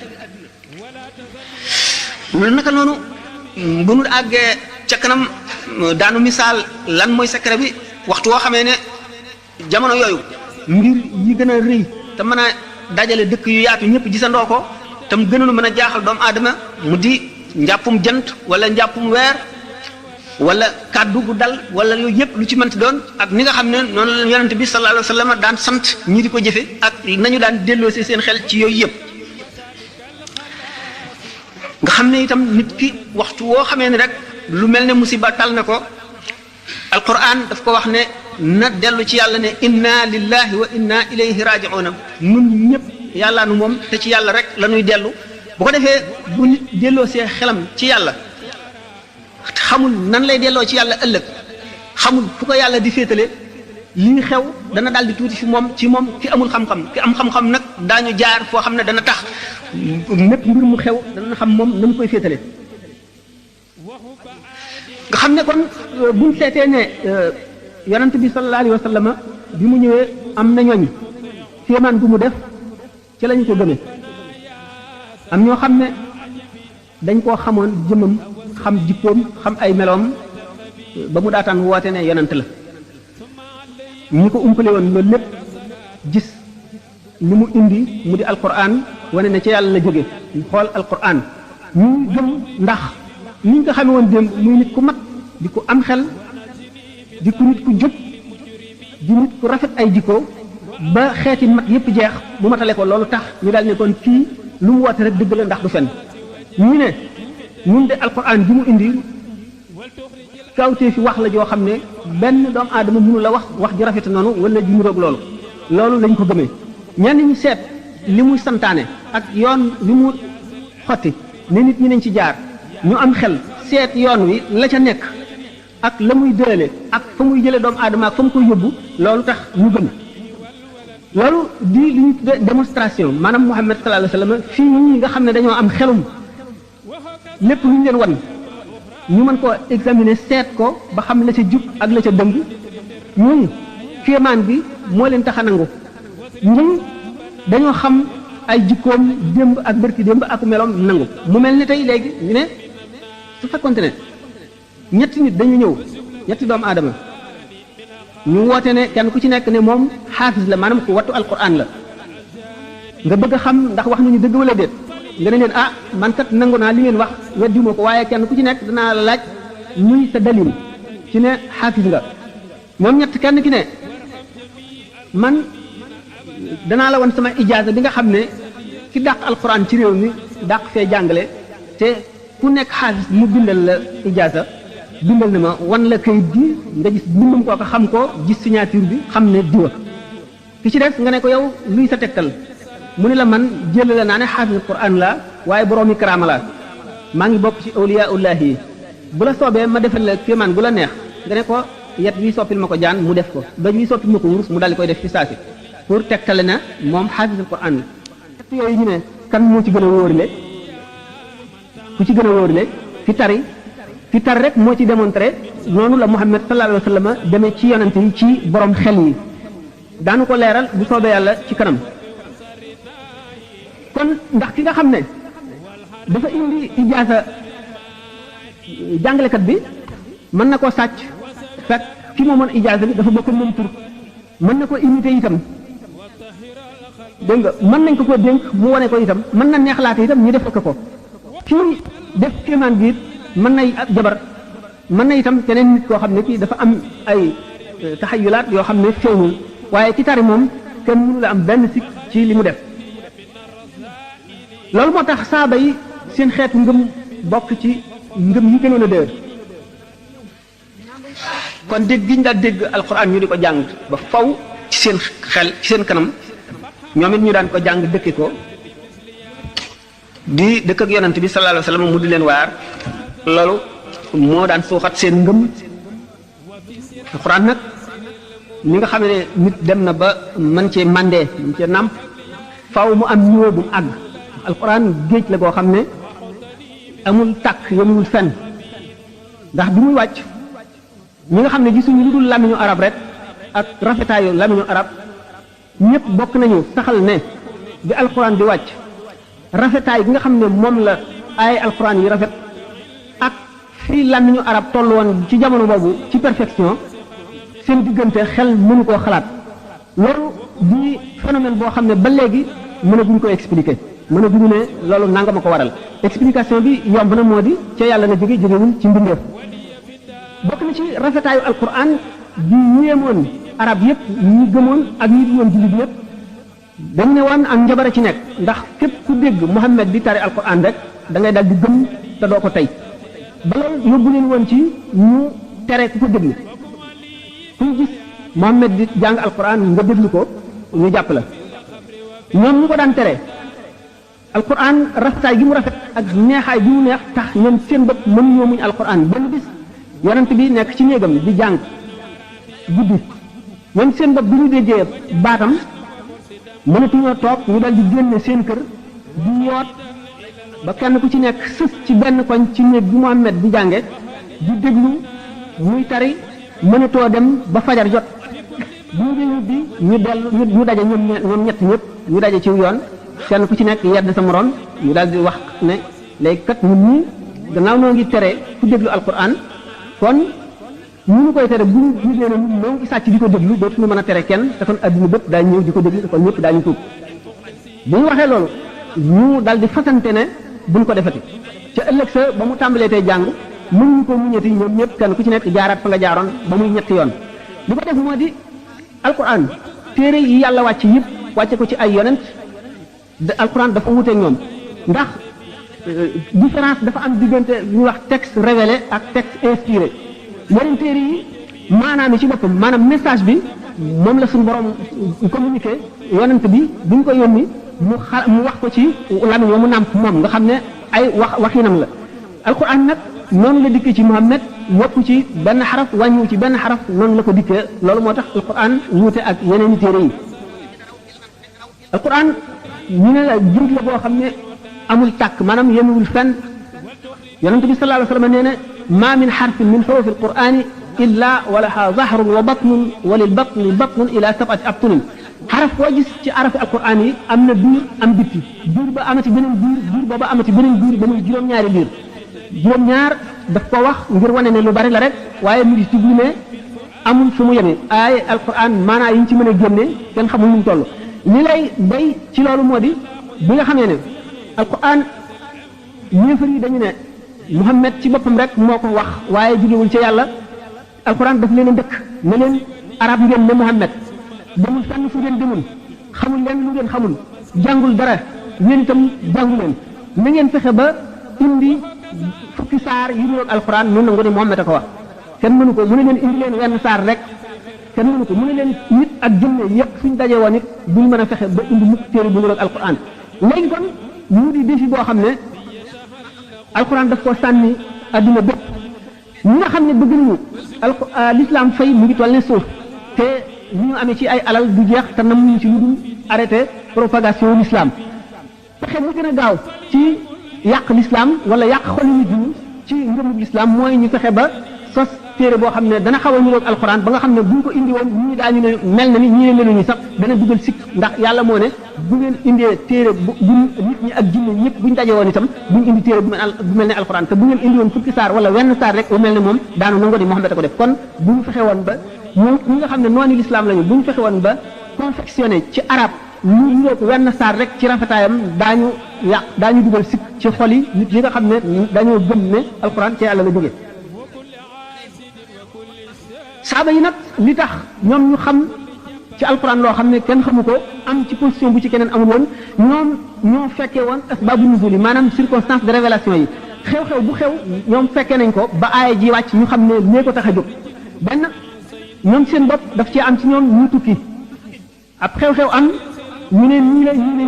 naka noonu bu nu àggee ca kanam daanu misaal lan mooy secret bi waxtu woo xamee ne jamono yooyu mbir yi gën a rëy te mën a dajale dëkk yu yaatu ñëpp gisandoo ko tam gënoon mën a jaaxal doomu aadama mu di njàppum jant wala njàppum weer wala kàddu gu dal wala yooyu yëpp lu ci mënti doon ak ni nga xam ne noonu la yonent bi sallallahu alayhi wa sallam daan sant ñi di ko jëfe ak nañu daan delloosi seen xel ci yooyu yëpp nga xam ne itam nit ki waxtu woo xamee ne rek lu mel ne musiba tal na ko alquran daf ko wax ne na dellu ci yàlla ne inna lillahi wa inna ilayhi raji'una nun ñëpp yàllaa nu moom te ci yàlla rek la ñuy dellu bu ko defee bu nit delloo see xelam ci yàlla xamul nan lay delloo ci yàlla ëllëg xamul fu ko yàlla di féetale lii xew dana daal di tuuti fi moom ci moom ki amul xam-xam ki am xam-xam nag daañu jaar foo xam ne dana tax mépp mbir mu xew dana xam moom na mu koy féetale nga xam ne kon buñ seetee ne yonent bi sallallahu alayhi wa sallam bi mu ñëwee am na ñooñ kéemaan bu mu def ci lañu ko gëmee am ñoo xam ne dañ koo xamoon jëmmam xam jikkoom xam ay meloom ba mu daataan woote ne yonent la ñi ko umpale woon loolu lépp gis li mu indi mu di alquran wane ne ci yàlla la jóge ñu xool alquran ñu gëm ndax ni ñu ko xamee woon démb muy nit ku mat di ko am xel di ko nit ku jub di nit ku rafet ay jikko ba xeeti mat yépp jeex mu matale ko loolu tax ñu daal ne kon kii lu mu woote rek dëgg la ndax du fen ñu ne ñun de alquran bi mu indi kawtee fi wax la joo xam ne benn doomu aadama mënu la wax ji rafet noonu wala ji mu roog loolu lañ ko gëmee ñenn ñi seet li muy santaane ak yoon li mu xotti ne nit ñi nañ ci jaar ñu am xel seet yoon wi la ca nekk ak la muy dële ak fa muy jële doomu aadama ak fa mu koy yóbbu loolu tax ñu gëm loolu di li ñu tudde démonstration maanaam Muhammad sallallahu alayhi wa sallam fii ñi nga xam ne dañoo am xelum lépp lu ñu leen wan ñu mën koo examiner seet ko ba xam la ca jub ak la ca dëng ñun kéemaan bi moo leen tax a nangu ñun dañoo xam ay jikkoom démb ak bërki démb ak meloom nangu mu mel ni tey léegi ñu ne su fekkonte ne ñetti nit dañu ñëw ñetti doomu aadama ñu woote ne kenn ku ci nekk ne moom xaafis la maanaam ku wattu alquran la nga bëgg a xam ndax wax nañu dëgg wala déet nga ne leen ah man kat nangu naa li ngeen wax weddiwuma ko waaye kenn ku ci nekk danaa la laaj muy sa dalil ci ne xaafis nga moom ñett kenn ki ne man danaa la wan sama ijaaza bi nga xam ne ki dàq alquran ci réew mi dàq fee jàngale te ku nekk xaafis mu bindal la ijaaza bindal na ma wan la kayit gi nga gis bindum kooka xam ko gis signature bi xam ne diwa ki ci des nga ne ko yow luy sa tegtal mu ne la man jël la naa ne xaafis alquran la waaye boroomi karaama la maa ngi bokk ci awliyaullahi yi bu la soobee ma defal la kéemaan bu la neex nga ne ko yet wi soppil ma ko jaan mu def ko doj wi soppil ma ko wurus mu daldi koy def fi saasi pour tegtale na moom xaafis alquran la teg yooyu ñu ne kan moo ci gën a wóorile ku ci gën a wóorile fi tar rek moo ci démontré noonu la Muhammad sallallahu alayhi wa sallam demee ci yonante yi ci borom xel yi daanu ko leeral bu soobee yàlla ci kanam kon ndax ki nga xam ne dafa indi ijaasa jàngalekat bi mën na koo sàcc fekk ki moomoon ijaasa bi dafa bokk moom tur mën na ko imité itam dégg nga mën nañ ko dénk mu wane ko itam mën na neexlaate itam ñu def ko kii def kéemaan gi mën nay ak jabar mën na itam keneen nit koo xam ne kii dafa am ay taxayulaat yoo xam ne feeñul waaye ci tari moom kenn mënu la am benn sikk ci li mu def loolu moo tax saaba yi seen xeetu ngëm bokk ci ngëm yi gënoon a dëgër kon dégg gi ñu daan dégg alxuraan ñu di ko jàng ba faw ci seen xel ci seen kanam ñoom it ñu daan ko jàng dëkke ko di dëkk ak yonent bi sallallahu alayhi wasallam mu di leen waar loolu moo daan suuxat seen ngëm. alxuraan nag ni nga xam ne nit dem na ba man cee mandee man cee nàmp faaw mu am niveau bu mu àgg. alxuraan géej la goo xam ne amul tàkk yemul fenn ndax bi muy wàcc ñi nga xam ne gisuñu lu dul làmmiñu arab rek ak rafetaayu làmmiñu arab ñëpp bokk nañu saxal ne bi alxuraan di wàcc rafetaay bi nga xam ne moom la ay alxuraan yi rafet ak fii làmmiñu arab toll woon ci jamono boobu ci perfection seen diggante xel mënu koo xalaat loolu di phénomène boo xam ne ba léegi mënaguñ ko expliquer mënaguñu ne loolu nanga ma ko waral explication bi yomb na moo di ca yàlla na jógewul ci mbindeef bokk na ci rafetaayu alquran di yéemoon arab yëpp ñi gëmoon ak ñi di woon jullit ñëpp dañ ne woon ak njabara ci nekk ndax képp ku dégg Muhammad di tari alquran rek da ngay dal di gëm te doo ko tey ba loolu yóbbu leen woon ci ñu tere ku ko déglu ku gis Muhammad di jàng alquran nga déglu ko ñu jàpp la ñoom ñu ko daan tere alquran rafetaay gi mu rafet ak neexaay gi mu neex tax ñoom seen bopp mënuñoo muñ alquran benn bis yonent bi nekk ci néegam di jàng guddi ñoom seen bopp bi ñu déggee baatam mënatuñoo toog ñu dal di génne seen kër di yoot ba kenn ku ci nekk sës ci benn koñ ci néeg bi Muhammad di jànge di déglu muy tari mënatoo dem ba fajar jot bu ñu bi ñu dellu ñu daje ñoom ñett ñëpp ñu daje ci yoon kenn ku ci nekk yedd sa morom ñu daal di wax ne léegi kat ñun ñii gannaaw noo ngi tere ku déglu alquran kon ñu ngi koy tere bu ñu nee na ñun noo ngi sàcc di ko déglu dootuñu mën a tere kenn te kon adduna bépp daañu ñëw di ko déglu te kon ñëpp daañu tuub bu ñu waxee loolu ñu daal di fasante ne buñ ko defati ca ëllëg sa ba mu tàmbalee tey jàng mën ñu ko muñati ñoom ñëpp kenn ku ci nekk jaaraat fa nga jaaroon ba muy ñetti yoon li ko def moo di alquran téere yi yàlla wàcc yëpp wàcce ko ci ay yonent alquran dafa wuteeg ñoom ndax différence dafa am diggante lu ñuy wax texte révélé ak texte inspiré yeneen téere yi maanaam ci boppam maanaam message bi moom la suñu borom communiqué yonent bi bu ñu ko yónni mu wax ko ci lamiñ wa mu nàmp moom nga xam ne ay waxinam la alquran nag noonu la dikkee ci Muhammad yokku ci benn xaraf wàññiwu ci benn xaraf noonu la ko dikkee loolu moo tax alquran wuute ak yeneen i téere yi alquran ñu ne la jënt la boo xam ne amul tàkk maanaam yemewul fenn yonente bi sallallahu alayhi wa sallam nee na ma min xarfin min xurufi alqurani illa wa laha zahrun wa batnun wa lil batni batnun ila sab'ati abtunin xaraf koo gis ci arafi alquran yi am na biir am bitti biir ba amati beneen biir booba amati beneen biir ba muy juróom-ñaari biir juróom-ñaar daf ko wax ngir wane ne lu bari la rek waaye mu ngi ci ne amul fu mu yemee ay alquran maanaa yi ñu ci mën a génne kenn xamul nu mu toll li lay bay ci loolu moo di bi nga xamee ne alquran ñeefar yi dañu ne Muhammad ci boppam rek moo ko wax waaye jógewul ci yàlla alquran daf leen a dëkk ne leen arab ngeen ne Muhammad demul fenn fu ngeen demul xamul leen lu ngeen xamul jàngul dara yéen itam jàngu leen na ngeen fexe ba indi fukki saar yi ñu alquran noonu nangu ne Muhammad a ko wax kenn mënu ko mu ne leen indi leen wenn saar rek kenn mënu ko mu ne leen nit ak jinne yëpp suñ dajee woon it duñ mën a fexe ba indi mukk téere bu ñu alquran léegi kon mu di défi boo xam ne alquran daf ko sànni adduna bépp ñi nga xam ne bëgg nañu l'islam fay mu ngi toll ne suuf te li ñu amee ci ay alal du jeex te nam ñu ci lu dul arrêté propagation l'islam pexe mu gën a gaaw ci yàq l'islam wala yàq xoli nit ñi ci ngëmug l'islam mooy ñu fexe ba sos téere boo xam ne dana xaw a ñuroog alxuraan ba nga xam ne buñ ko indi woon ñii daañu ne mel na ni ñii ne meluñu sax dana dugal sikk ndax yàlla moo ne bu ngeen indee téere bu nit ñi ak jinne ñëpp buñ daje woon itam buñ indi téere bu mel ne alxuraan te bu ngeen indi woon fukki saar wala wenn saar rek bu mel ne moom daanu nango di Muhammad a ko def kon bu ñu fexe woon ba ñi nga xam ne noonu l'islam lañu bu ñu fexe woon ba confectionné ci arab lu ñëw wenn saar rek ci rafetaayam daañu dugal sikk ci xol yi nit yi nga xam ne dañoo gëm ne alxuraan ci yàlla la jóge saaba yi nag li tax ñoom ñu xam ci alquran loo xam ne kenn xamu ko am ci position bu ci keneen amul woon ñoom ñoo fekkee woon asbaabu nuzul yi maanaam circonstance de révélation yi xew-xew bu xew ñoom fekkee nañ ko ba aaya ji wàcc ñu xam ne lee ko tax a jóg benn ñoom seen bopp daf ci am ci ñoom ñu tukki ab xew-xew am ñu ne nii la ñu ne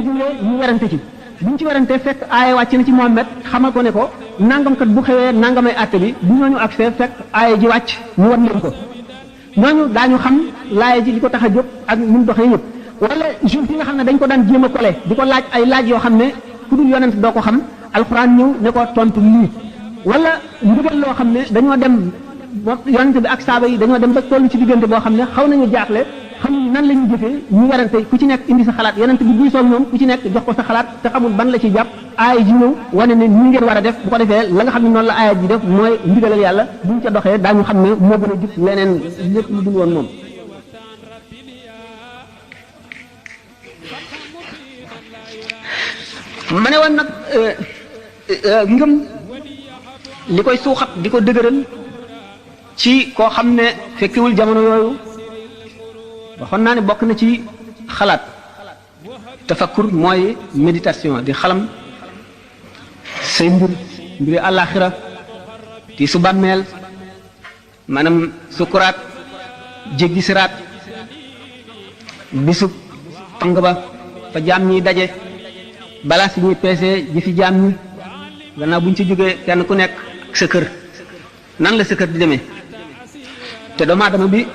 ñu werante ci buñ ci werante fekk aaya wàcc na ci Muhammad xamal ko ne ko nangam kat bu xewee nangamay àtte bi bu ñooñu accès fekk aaya ji wàcc ñu wan leen ko ñooñu daañu xam laaya ji li ko tax a jóg ak ni mu doxee yëpp wala juif yi nga xam ne dañ ko daan jéem a kole di ko laaj ay laaj yoo xam ne ku dul yonent doo ko xam alxuraan ñëw ne ko tontu lii wala ndigal loo xam ne dañoo dem yonent bi ak saaba yi dañoo dem ba toll ci diggante boo xam ne xaw nañu jaaxle xamuñ nan la ñu jëfee ñu werante ku ci nekk indi sa xalaat yonent bi diisoo ñoom ku ci nekk jox ko sa xalaat te xamul ban la ci jàpp aaya ji ñëw wane ne ñi ngeen war a def bu ko defee la nga xam ne noonu la aaya ji def mooy ndigalal yàlla buñ ca doxee daañu xam ne moo gën a jub leneen lépp lu dul woon moom ma ne woon nag ngëm li koy suuxat di ko dëgëral ci koo xam ne fekkewul jamono yooyu waxoon naa ne bokk na ci xalaat tafakkur mooy méditation di xalam say mbiri àllaaxira ti su bàmmeel maanaam sukuraat jéggi siraat bisub pang ba fa jaam ñiy daje balaa si ñuy peesee ji fi jaam ñi gannaaw bu ñu ci jógee kenn ku nekk ak sa kër nan la sa kër di demee te doomu aadama bi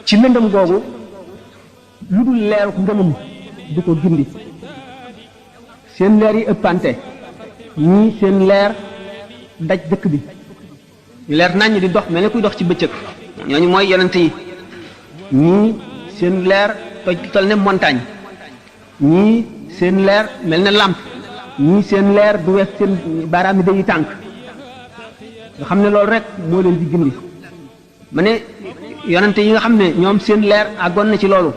ci lëndëm googu lu dul leeru ngëmam du ko gindi seen leer yi ëppante ñii seen leer daj dëkk bi leer naññ di dox mel ne kuy dox ci bëccëg ñooñu mooy yonent yi ñii seen leer tol ne montagne ñii seen leer mel ne làmp ñii seen leer du wees seen baaraam yi day tànk nga xam ne loolu rek moo leen di gindi ma ne yonente yi nga xam ne ñoom seen leer àggoon na ci loolu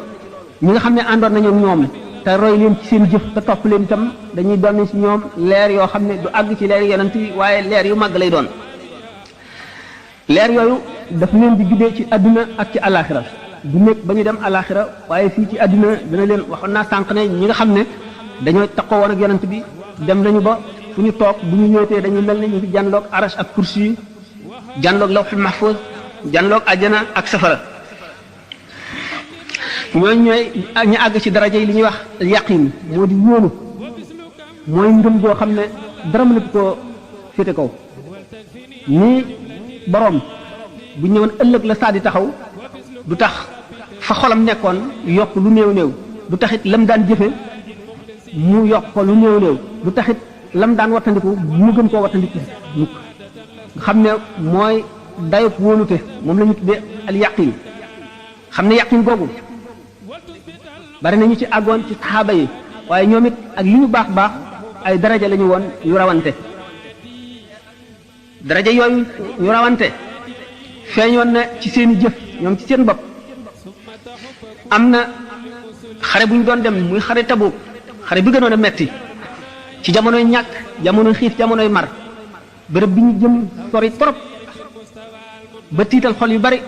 ñi nga xam ne àndoon nañu ñoom te roy leen ci seen jëf te topp leen itam dañuy doon ci ñoom leer yoo xam ne du àgg ci leer yonent yi waaye leer yu màgg lay doon leer yooyu daf leen di guddee ci àdduna ak ci alaxira du nekk ba ñu dem alaxira waaye fii ci àdduna dina leen waxoon naa sànq ne ñi nga xam ne dañoo takkoo woon ak yonent bi dem nañu ba fu ñu toog bu ñu ñëwetee dañuy mel ne ñu ngi jànloog arash ak kursi yi jànloog lawhul mahfuz jànloog àjjana ak safara ñooñu ñooy ñu àgg ci daraja yi li ñuy wax yaqin moo di wóolu mooy ngëm goo xam ne dara mënatu koo féete kaw nii boroom bu ñëwoon ëllëg la saa di taxaw du tax fa xolam nekkoon yokk lu néew néew du taxit lam daan jëfe mu yokk ko lu néew néew du taxit lam daan wattandiku mu gën koo wattandiku mukk nga xam ne mooy dayop wóolute moom la ñu tuddee al yaqin xam ne yaqin googu bari nañu ci àggoon ci saxaaba yi waaye ñoom it ak li ñu baax baax ay daraja la ñu woon yu rawante daraja yooyu ñu rawante feeñoon na ci seeni jëf ñoom ci seen bopp am na xare bu ñu doon dem muy xare Tabuk xare bi gënoon a metti ci jamonoy ñàkk jamonoy xiif jamonoy mar bërëb bi ñu jëm sori trop ba tiital xol yu bari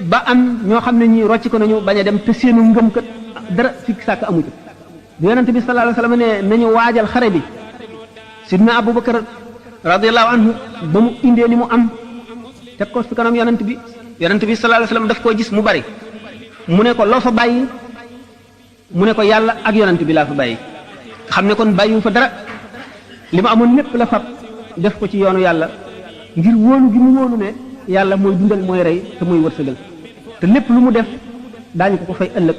ba am ñoo xam ne ñi rocc ko nañu bañ a dem te seenu ngëm kat dara sikk sàkk amu ci bu yonente bi sallallahu alayhi wasallam ne nañu waajal xare bi sidna Abubakar radiyallahu anhu ba mu indee li mu am teg ko fi kanam yonent bi sallallahu alayhi wasallam daf koo gis mu bari mu ne ko loo fa bàyyi mu ne ko yàlla ak yonent bi laa fa bàyyi xam ne kon bàyyiwu fa dara li ma amoon lépp la fab def ko ci yoonu yàlla ngir wóolu gi mu wóolu ne yàlla mooy dundal mooy rey te mooy wërsëgal te lépp lu mu def daañu ko fay ëllëg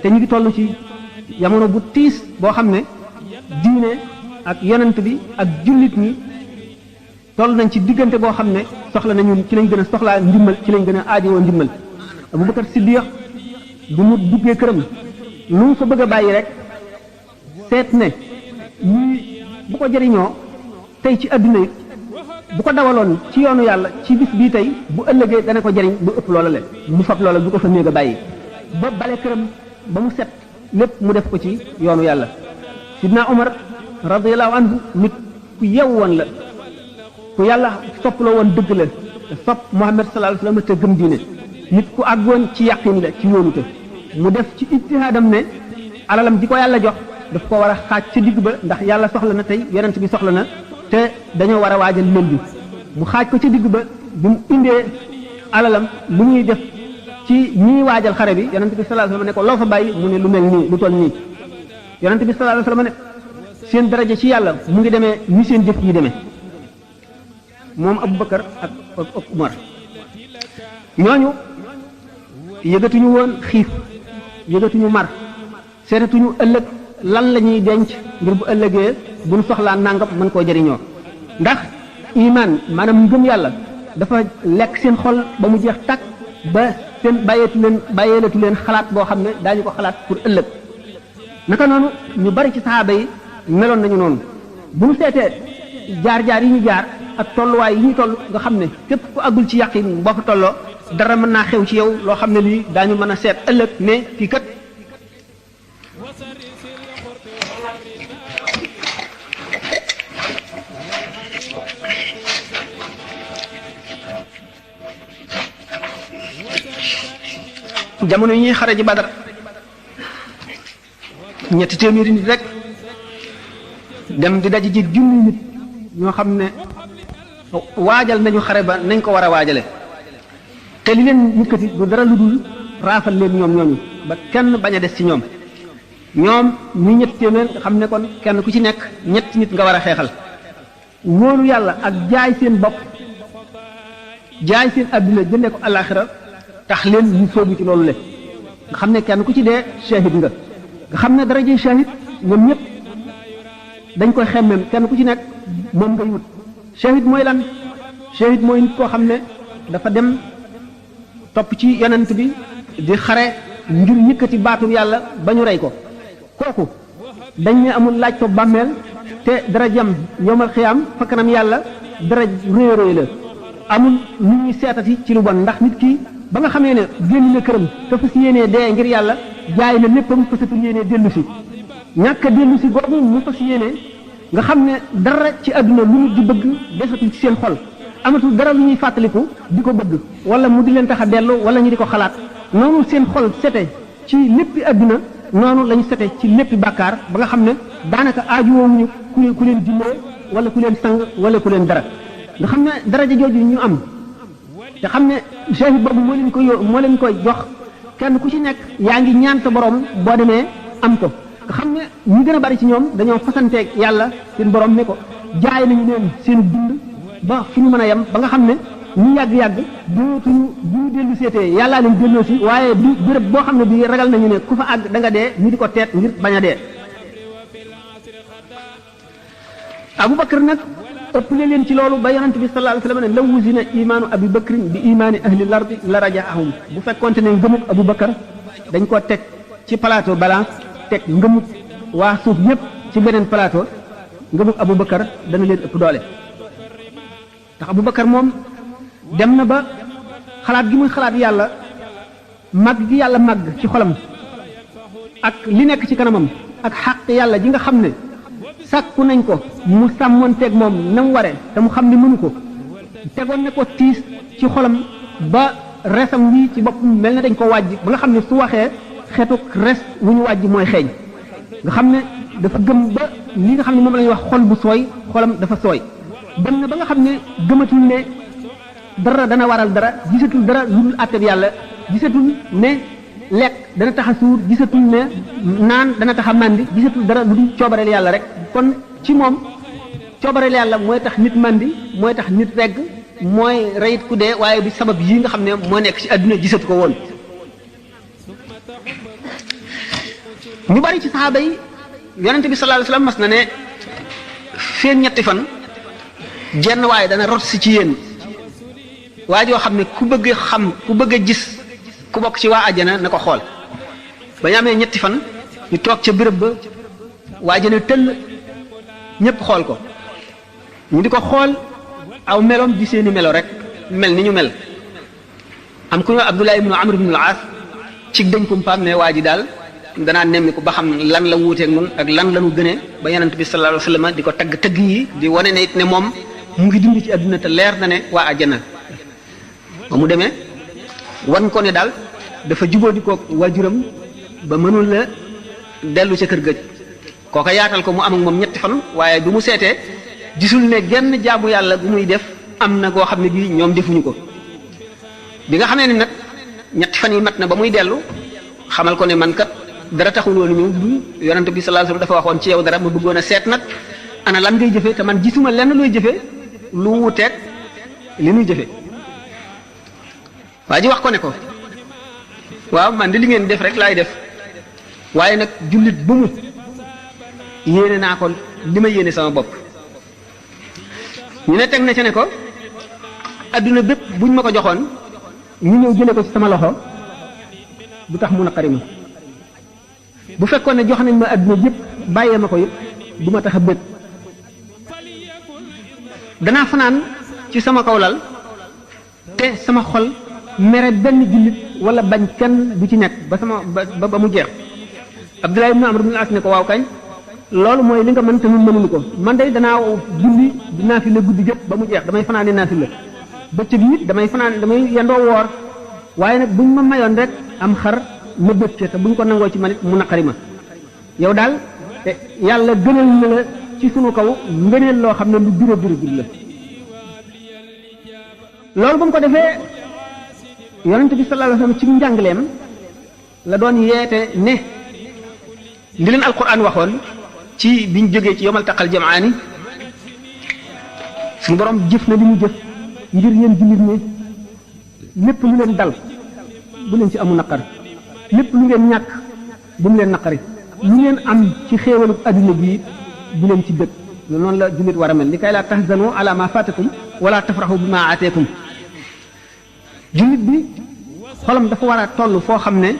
te ñu ngi toll ci jamono bu tiis boo xam ne diine ak yonent bi ak jullit ñi toll nañ ci diggante boo xam ne soxla nañu ci lañ gën a soxlaa ndimbal ci lañ gën a aajowoo ndimbal Abubakar Siddiq bu mu duggee këram lu mu fa bëgg a bàyyi rek seet ne ñii bu ko jëriñoo tey ci adduna yi bu ko dawaloon ci yoonu yàlla ci bis bii tey bu ëllëgee dana ko jëriñ bu ëpp loola leen mu fab loola du ko fa néeg a bàyyi ba bale këram ba mu set lépp mu def ko ci yoonu yàlla sidna Umar radiyallahu anhu nit ku yew woon la ku yàlla sopp la woon dëgg la te sopp Muhammad sallallahu alayhi wasallam te gëm diine nit ku àggoon ci yàqin la ci wóolute mu def ci ijtihaadam ne alalam di ko yàlla jox daf ko war a xaaj ca digg ba ndax yàlla soxla na tey yonent bi soxla na te dañoo war a waajal lël bi mu xaaj ko ca digg ba bi mu indee alalam lu ñuy def ci ñiy waajal xare bi yonent bi sallallahu alayhi wasallam ne ko loo fa bàyyi mu ne lu mel nii lu toll nii yonent bi sallallahu alayhi wasallam ne seen daraja ci yàlla mu ngi demee ni seen jëf yi demee moom Abubakar ak Umar ñooñu yëgatuñu woon xiif yëgatuñu mar seetatuñu ëllëg lan la ñuy denc ngir bu ëllëgee bu ñu soxlaa nangam mën koo jëriñoo ndax iman maanaam ngëm yàlla dafa lekk seen xol ba mu jeex tàkk ba seen bàyyeelatu leen xalaat boo xam ne daañu ko xalaat pour ëllëg naka noonu ñu bari ci saxaaba yi meloon nañu noonu bu ñu seetee jaar-jaar yi ñu jaar ak tolluwaay yi ñu toll nga xam ne képp ku àggul ci yàqin boo fa tolloo dara mën naa xew ci yow loo xam ne lii daañu mën a seet ëllëg ne fii kat jamono yi ñuy xare ji Badar ñetti téeméeri nit rek dem di daje ji junni nit ñoo xam ne waajal nañu xare ba nañ ko war a waajale te li leen yëkkati du dara lu dul raafal leen ñoom ñooñu ba kenn bañ a des ci ñoom ñuy ñetti téeméer nga xam ne kon kenn ku ci nekk ñetti nit nga war a xeexal wóolu yàlla ak jaay seen bopp jaay seen adduna jëndee ko alaxira tax leen ñu sóobu ci loolu le nga xam ne kenn ku ci dee shahid nga xam ne daraje shahid ñoom ñëpp dañ koy xemmem kenn ku ci nekk moom ngay wut shahid mooy lan shahid mooy nit koo xam ne dafa dem topp ci yonent bi di xare ngir yëkkati baatu yàlla ba ñu rey ko kooku dañ ne amul laaj ko bàmmeel te darajam yowmal xiyaam fa kanam yàlla daraj réy réy la amul lu ñuy seetati ci lu bon ndax nit ki ba nga xamee ne génn na këram te fas yéenee dee ngir yàlla jaay na léppam fasatul yéenee dellu si ñàkk a dellu si googu mu fas yéenee nga xam ne dara ci àdduna lu nit di bëgg desatul ci seen xol amatul dara lu ñuy fàttaliku di ko bëgg wala mu di leen tax a dellu wala ñu di ko xalaat noonu seen xol sete ci léppi àdduna noonu lañu sete ci léppi bàkkaar ba nga xam ne daanaka aajuwoowuñu ku leen dimbalee wala ku leen sang wala ku leen dara nga xam ne daraja jooju ñu am te xam ne shahid boobu moo leen koy jox kenn ku ci nekk yaa ngi ñaan sa borom boo demee am ko nga xam ne ñu gën a bari ci ñoom dañoo fasanteeg yàlla seen borom ne ko jaay nañu leen seen dund ba fu ñu mën a yem ba nga xam ne ñu yàgg-yàgg dootuñu bu ñu dellu seetee yàllaa leen delloo si waaye du béréb boo xam ne bii ragal nañu ne ku fa àgg da nga dee ñu di ko teet ngir bañ a dee Abubakar nag ëppale leen ci loolu ba yonent bi sallallahu alayhi wasallam ne law wuzina imaanu abi bakrin bi imaani ahli lardi la rajaahum bu fekkonte ne ngëmub Abubakar dañ ko teg ci plateau balance teg ngëmub waa suuf yépp ci beneen plateau ngëmub Abubakar dana leen ëpp doole ndax Abubakar moom dem na ba xalaat gi muy xalaat yàlla màgg gi yàlla màgg ci xolam ak li nekk ci kanamam ak xàq yàlla ji nga xam ne sàkku nañ ko mu sàmmoonteeg moom na mu waree te mu xam ne mënu ko tegoon ne ko tiis ci xolam ba resam wi ci boppam mel na dañ ko wàjj ba nga xam ne su waxee xeetu res wu ñu wàjj mooy xeeñ nga xam ne dafa gëm ba li nga xam ne moom la ñuy wax xol bu sooy xolam dafa sooy dem na ba nga xam ne gëmatul ne dara dana waral dara gisatul dara lu dul àtte bi yàlla gisatul ne lekk dana tax a suur gisatul ne naan dana tax a màndi gisatul dara lu dul coobareel yàlla rek kon ci moom coobareel yàlla mooy tax nit màndi mooy tax nit regg mooy reyit ku dee waaye bi sabab yii nga xam ne moo nekk ci àdduna gisatu ko woon ñu bari ci saxaaba yi yonente bi sallallahu alayhi wasallam mas na ne seen ñetti fan jenn waaye dana rot si ci yéen waa joo xam ne ku bëgg xam ku bëgg a gis ku bokk ci waa àjjana na ko xool ba ñu amee ñetti fan ñu toog ca béréb ba waa àjjana tëll ñëpp xool ko ñu di ko xool aw meloom di seeni melo rek mel ni ñu mel am ku ñu Abdullah ibnu Amr ibnu al-As ci dañ kumpaam ne waa ji daal danaa nemmi ko ba xam lan la wuuteeg nun ak lan la ñu gënee ba yonent bi sallallahu alayhi wasallam di ko tagg tëgg yi di wane ne it ne moom mu ngi dund ci àdduna te leer na ne waa àjjana ba mu demee wan ko ne daal dafa jubóo di ko waajuram ba mënul la dellu ca kër gëj kooka yaatal ko mu am ak moom ñetti fan waaye du mu seetee gisul ne genn jaamu yàlla bu muy def am na goo xam ne bii ñoom defuñu ko bi nga xamee ne nag ñetti fan yi mat na ba muy dellu xamal ko ne man kat dara taxul woon ñëw du yonent bi sallallahu alayhi wasallam dafa waxoon ci yow dara ma bëggoon a seet nag ana lan ngay jëfee te man gisuma lenn looy jëfee lu wuteeg li nuy jëfee waa ji wax ko ne ko waaw man di li ngeen def rek laay def waaye nag jullit bu mu yéene naa ko li ma yéene sama bopp ñu ne teg na ca ne ko adduna bépp buñ ma ko joxoon ñu ñëw jële ko ci sama loxo du tax mu naqari ma bu fekkoon ne jox nañ ma adduna yëpp bàyyee ma ko yëpp du ma tax a bëgg danaa fanaan ci sama kaw lal te sama xol mere benn jullit wala bañ kenn du ci nekk ba sama ba mu jeex Abdullah ibn Amr ibn al-As ne ko waaw kañ loolu mooy li nga mën te ñun mënuñu ko man de danaa julli di naafila guddi jëpp ba mu jeex damay fanaane naafila bëccëg it damay yendoo woor waaye nag buñ ma mayoon rek am xar ma bëgg te buñ ko nangoo ci man it mu naqari ma yow daal yàlla gënal na la ci sunu kaw ngëneel loo xam ne lu biro la loolu ba mu ko defee yonent bi sallallahu alayhi wasallam ci njàngaleem la doon yeete ne li leen alquran waxoon ci biñ jógee ci yomal taqal jamaani suñu borom jëf na li mu jëf ngir yéen jullit ne lépp lu leen dal bu leen ci amu naqar lépp lu ngeen ñàkk bu mu leen naqari lu ngeen am ci xéewalu adduna bii bu leen ci bëgg noonu la jullit war a mel li kay laa tahzanu ala ma fatakum wala tafrahu bima ateekum jullit bi xolam dafa war a toll foo xam ne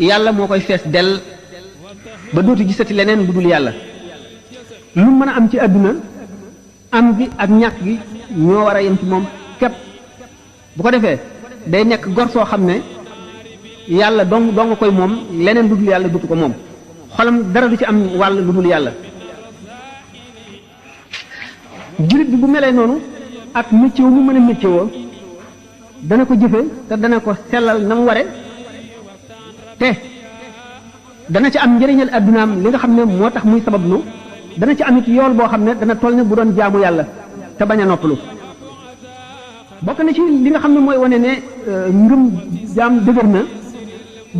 yàlla moo koy fees dell ba dootu gisati leneen lu dul yàlla lu mën a am ci àdduna am gi ak ñàkk gi ñoo war a yem ci moom képp bu ko defee day nekk gor soo xam ne yàlla dong nga koy moom leneen lu dul yàlla dutu ko moom xolam dara du ci am wàll lu dul yàlla jullit bi bu melee noonu ak métier mu mën a métier woo dana ko jëfe te dana ko sellal na mu ware te dana ci am njëriñal addunaam li nga xam ne moo tax muy sabablu dana ci amit yool boo xam ne dana toll ne bu doon jaamu yàlla te bañ a noppalu bokk na ci li nga xam ne mooy wane ne ngëm jaam dëgër na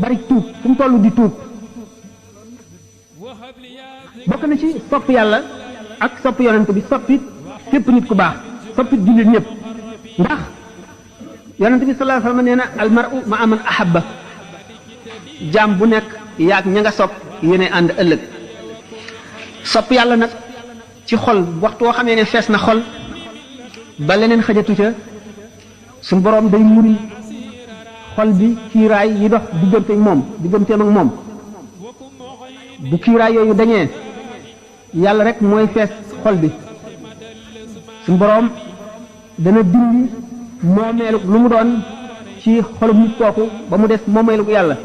bari tuub fu mu toll di tuub bokk na ci sopp yàlla ak sopp yonent bi soppi képp nit ku baax soppi jullit ñëpp ndax yonent bi sallallahu alayhi wasallam nee na almar'u ma'a man ahabba jaam bu nekk yaag ña nga sopp yéene ànd ëllëg sopp yàlla nag ci xol waxtu woo xamee ne fees na xol ba leneen xëjatu ca suñu boroom day muri xol bi kiiraay yi dox digganteem ak moom bu kiiraay yooyu dañee yàlla rek mooy fees xol bi suñu boroom dana dindi moomeelu lu mu doon ci xolum nit kooku ba mu des moomeelu yàlla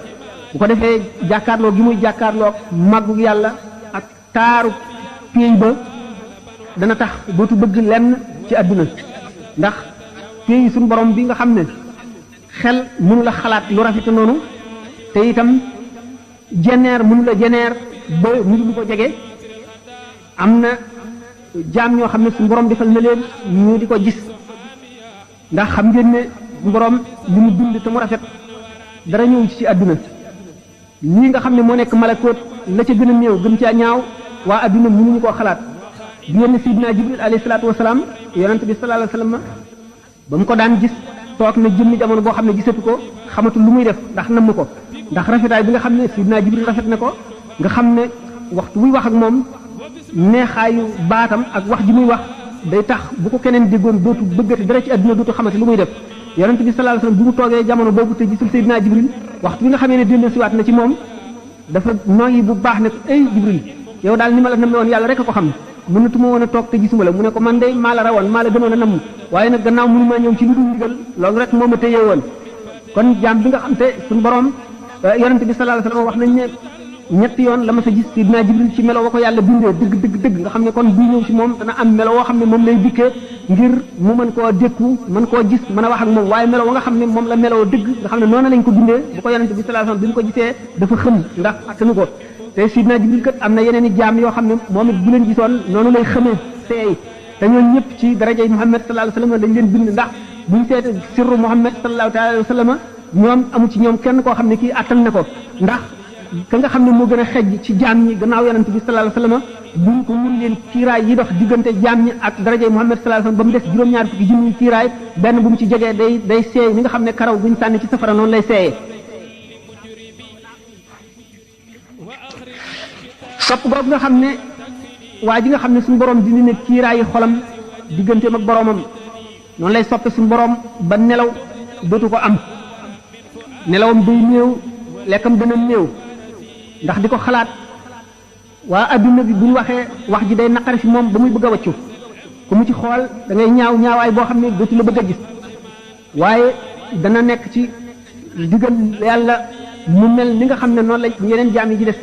bu ko defee jàkkaarloo gi muy jàkkaarloo màggu yàlla ak taaru péey ba dana tax dootu bëgg lenn ci àdduna ndax péey suñu borom bi nga xam ne xel mënu la xalaat lu rafete noonu te itam jeneer mënu la jeneer ba mënu lu ko jege am na jaam ñoo xam ne suñu borom defal na leen ñu di ko gis ndax xam ngeen ne suñu borom li mu bind te mu rafet dara ñëw ci àdduna lii nga xam ne moo nekk malakoot la ca gën a néew gën caa ñaaw waa adduna mënuñu koo xalaat di yenn sidina jibril alayhi salaatu wasalaam yonent bi sallallahu alayhi wasallam ba mu ko daan gis toog na jëmmi jamono boo xam ne gisatu ko xamatul lu muy def ndax namm ko ndax rafetaay bi nga xam ne sidina jibril rafet na ko nga xam ne waxtu muy wax ak moom neexaayu baatam ak wax ji muy wax day tax bu ko keneen déggoon dootu bëggati dara ci adduna dootu xamati lu muy def yonent bi sallallahu alayhi wasallam bi mu toogee jamono boobu te gisul Seydina Jibril waxtu bi nga xamee ne dellu siwaat na ci moom dafa noyyi bu baax ne ko ay Jibril yow daal ni ma la namme woon yàlla rek a ko xam mënatuma woon a toog te gisuma la mu ne ko man de maa la rawoon maa la gënoon a namm waaye nag gannaaw mënu maa ñëw ci lu dul ndigal loolu rek moo ma téye woon kon jaam bi nga xam te suñu borom yonent bi sallallahu alayhi wasallam wax nañ ne ñetti yoon la ma sa gis Seydina Jibril ci melo wa ko yàlla bindee dëgg nga xam ne kon buy ñëw ci moom dana am melo woo xam ne moom lay dikkee ngir mu mën koo dékku mën koo gis mën a wax ak moom waaye melo wa nga xam ne moom la meloo dëgg nga xam ne noonu lañ ko bindee bu ko yonent bi sallallahu alayhi wasallam bi mu ko gisee dafa xëm ndax attanu ko te Seydina Jibril kat am na yeneen i jaam yoo xam ne moom it bu leen gisoon noonu lay xëmee seey te ñooñu ñëpp ci darajay Muhammad sallallahu alayhi wasallam dañ leen bind ndax buñ seet sirru Muhammad sallallahu alayhi wasallam ñoom amu ci ñoom kenn koo xam ne kii attan na ko ndax ka nga xam ne moo gën a xejj ci jaam ñi gannaaw yonent bi sallallahu alayhi wasallam buñ ko mun leen kiiraay yi dox diggante jaam ñi ak darajay Muhammad sallallahu alayhi wasallam ba mu des juróom-ñaar fukki junni kiiraay benn bu mu ci jegee day seey ni nga xam ne karaw buñ sànni ci safara noonu lay seeyee sopp googu nga xam ne waa ji nga xam ne suñu borom dindi ne kiiraayi xolam digganteem ak boromam noonu lay soppe suñu borom ba nelaw dootu ko am nelawam day néew lekkam dana néew ndax di ko xalaat waa adduna bi bu ñu waxee wax ji day naqari fi moom ba muy bëgg a waccu ku mu ci xool da ngay ñaawaay boo xam ne dootu la bëgg a gis waaye dana nekk ci diggal yàlla mu mel ni nga xam ne noonu la yeneen jaam yi ci def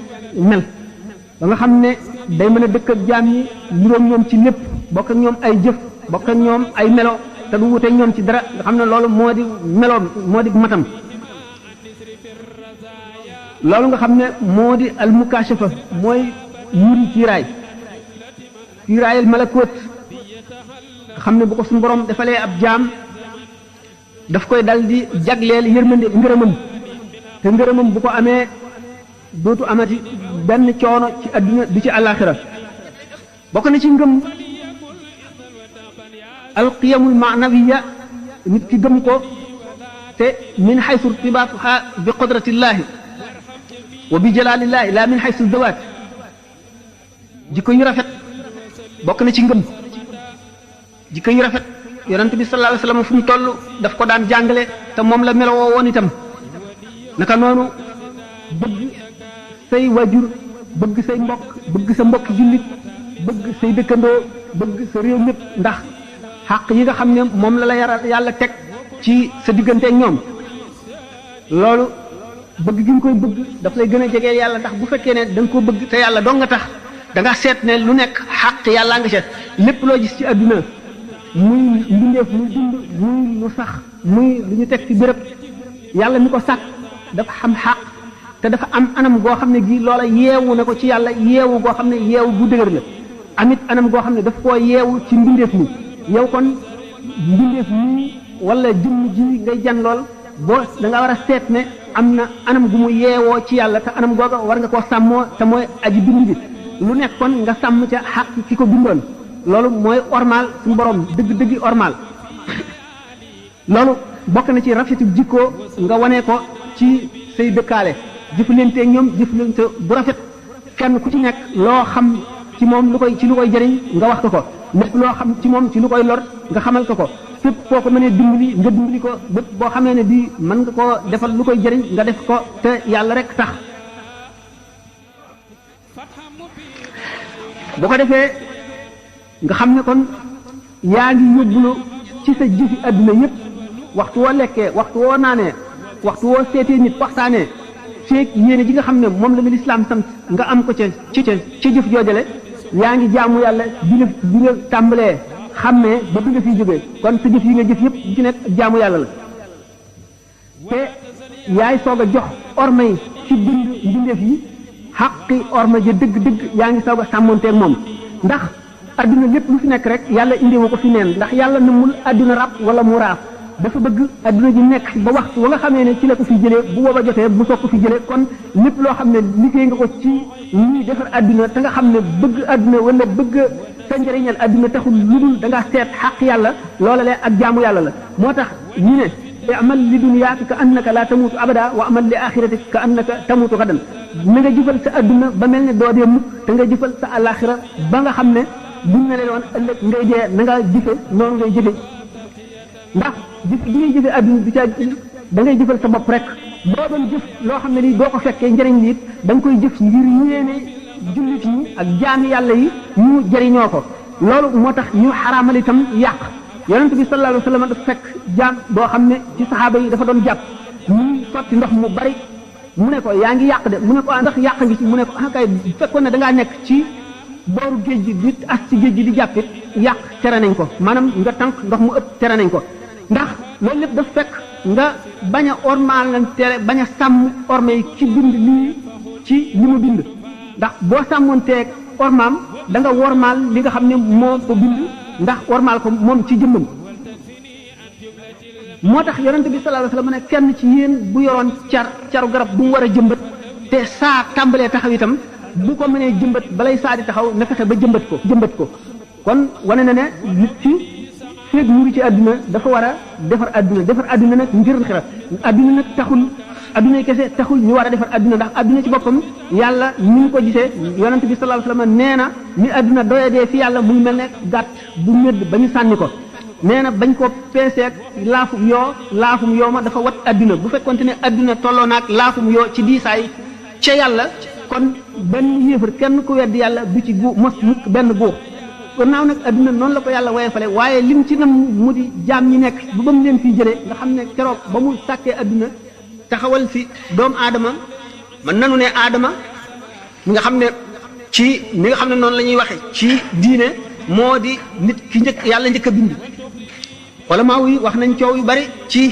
mel ba nga xam ne day mën a dëkk ak jaam yi niroog ñoom ci lépp bokk ak ñoom ay jëf bokk ak ñoom ay melo te du wuteeg ñoom ci dara nga xam ne loolu moo di meloom moo di matam loolu nga xam ne moo di almukashafa mooy yuri kiiraayal malakoot nga xam ne bu ko suñu borom defalee ab jaam daf koy dal di jagleel yërmande ngërëmam te ngërëmam bu ko amee dootu amati benn coono ci adduna du ci àllaaxira bokk na ci ngëm alqiyamul maanawiya nit ki gëm ko te min xaysu irtibaatuha bi qudratillahi wa bi jalalillahi la min xaysu dawaat jikko yu rafet bokk na ci ngëm jikko yu rafet yonent bi sallallahu alayhi wasallam fu mu toll daf ko daan jàngale te moom la melowoo woon itam naka noonu bëgg say wajur bëgg say mbokk bëgg sa mbokk jullit bëgg say dëkkandoo bëgg sa réew mépp ndax xàq yi nga xam ne moom la yàlla teg ci sa diggante ak ñoom loolu bëgg gi nga koy bëgg daf lay gën a jegeel yàlla ndax bu fekkee ne da nga ko bëgg te yàlla dong nga tax da nga seet ne lu nekk xàq yàllaa nga seet lépp loo gis ci àdduna muy mbindeef muy dund muy lu sax muy lu ñu teg ci béréb yàlla mi ko sàkk dafa xam xàq te dafa am anam goo xam ne gi loola yeewu na ko ci yàlla yeewu goo xam ne yeewu bu dëgër la amit anam goo xam ne daf koo yeewu ci mbindeef mi yow kon mbindeef mi wala jëmm ji ngay jan lool boo da nga war a seet ne am na anam gu mu yeewoo ci yàlla te anam googa war nga koo sàmmoo te mooy aji bind bi lu nekk kon nga sàmm ca xaq ki ko bindoon loolu mooy ormal suñu borom dëgg-dëggi ormal loolu bokk na ci rafetu jikko nga wane ko ci say dëkkaale jëflante ñoom jëflante bu rafet kenn ku ci nekk loo xam ci moom lu koy jëriñ nga wax ko lépp loo xam ci moom ci lu koy lor nga xamal ko fépp foo ko mënee dimbali nga dimbali ko bépp boo xamee ne bii mën nga koo defal lu koy jëriñ nga def ko te yàlla rek tax bu ko defee nga xam ne kon yaa ngi yóbbulu ci sa jëfi adduna yépp waxtu woo lekkee waxtu woo naanee waxtu woo seetee nit waxtaanee feeg yéene ji nga xam ne moom la lislaam sant nga am ko ca ci jëf joojale yaa ngi jaamu yàlla bi nga tàmbalee xàmmee ba bi nga fiy jógee kon sa jëf yi nga jëf yépp bu ci nekk jaamu yàlla la te yaay soog a jox orma yi ci mbindeef yi xaqi orma ja dëgg-dëgg yaa ngi soog a sàmmonteeg moom ndax adduna lépp lu fi nekk rek yàlla indiwu ko fi neen ndax yàlla namul adduna rab wala mu raaf dafa bëgg adduna ji nekk ba waxtu wa nga xamee ne ci la ko fi jëlee bu booba jotee bu soog ko fi jëlee kon lépp loo xam ne liggéey nga ko ci ñuy defar adduna te nga xam ne bëgg adduna wala bëgg sa njëriñal adduna taxul lu dul da nga seet xaq yàlla loola le ak jaamu yàlla la moo tax ñu ne amal li dunyaaka ka annaka la tamutu abada wa amal li axiratika ka annaka tamutu gadan na nga jëfal sa adduna ba mel ne doo dee mukk te nga jëfal sa alaxira ba nga xam ne buñ ne leen woon ëllëg ngay dee na nga jëfe noonu ngay jëfe ndax jëf bi ngay jëfe adduna du ca da ngay jëfal sa bopp rek boo doon jëf loo xam ne lii doo ko fekkee njëriñ li it da nga koy jëf ngir yéene jullit yi ak jaami yàlla yi ñu jëriñoo ko loolu moo tax ñu xaraamal itam yàq yonent bi sallallahu alayhi wa sallam dafa fekk jaam boo xam ne ci saxaaba yi dafa doon jàpp ñu sotti ndox mu bari mu ne ko yaa ngi yàq de mu ne ko ndax yàq ngi ci mu ne ko ah kay fekkoon ne da ngaa nekk ci booru géej gi di as ci géej gi di jàppit yàq tere nañ ko maanaam nga tànk ndox mu ëpp tere nañ ko ndax loolu lépp dafa fekk nga bañ a ormaal nga tere bañ a sàmm orma yi ci bind lii ci li mu bind ndax boo sàmmoonteeg ormaam da nga wormaal li nga xam ne moo ko bind ndax wormaal ko moom ci jëmmam moo tax yonent bi sallallahu alayhi wasallam ne kenn ci yéen bu yoroon caru garab bu mu war a jëmbat te saa tàmbalee taxaw itam bu ko mënee jëmbat balay saa di taxaw na fexe ba jëmbat ko kon wane na ne nit ki feeg mu ngi ci àdduna dafa war a defar àdduna nag ngir xira àdduna nag taxul àdduna kese taxul ñu war a defar àdduna ndax àdduna ci boppam yàlla ni ñu ko gisee yonent bi sallallahu alayhi wasallam nee na ni àdduna doyadee fi yàlla muy mel ne gàtt bu médd ba ñu sànni ko nee na bañ ko peeseeg laafum yoo ma dafa wat àdduna bu fekkonte ne àdduna tolloo naag laafum yoo ci diisaay ca yàlla kon benn yéefar kenn ku weddi yàlla du ci mos mukk benn góor gannaaw nag adduna noonu la ko yàlla woyefale waaye lim ci nam mu di jaam ñi nekk bu ba mu leen fii jëlee nga xam ne keroog ba mu sàkkee adduna taxawal fi doomu aadama man nanu ne aadama mi nga xam ne ci mi nga xam ne noonu la ñuy waxe ci diine moo di nit ki njëkk yàlla njëkk a bind wala maa yi wax nañ coow yu bari ci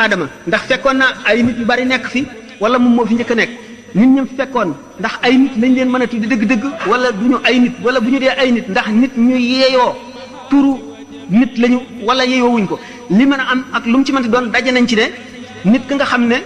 aadama ndax fekkoon na ay nit yu bari nekk fi wala moom moo fi njëkk a nekk nit ñi fekkoon ndax ay nit lañ leen mën a tuddi dëgg-dëgg wala du ñu ay nit wala bu ñu dee ay nit ndax nit ñu yeeyoo turu nit lañu wala yeeyoo wuñ ko li mën a am ak lu mu ci mënti doon daje nañ ci ne nit ki nga xam ne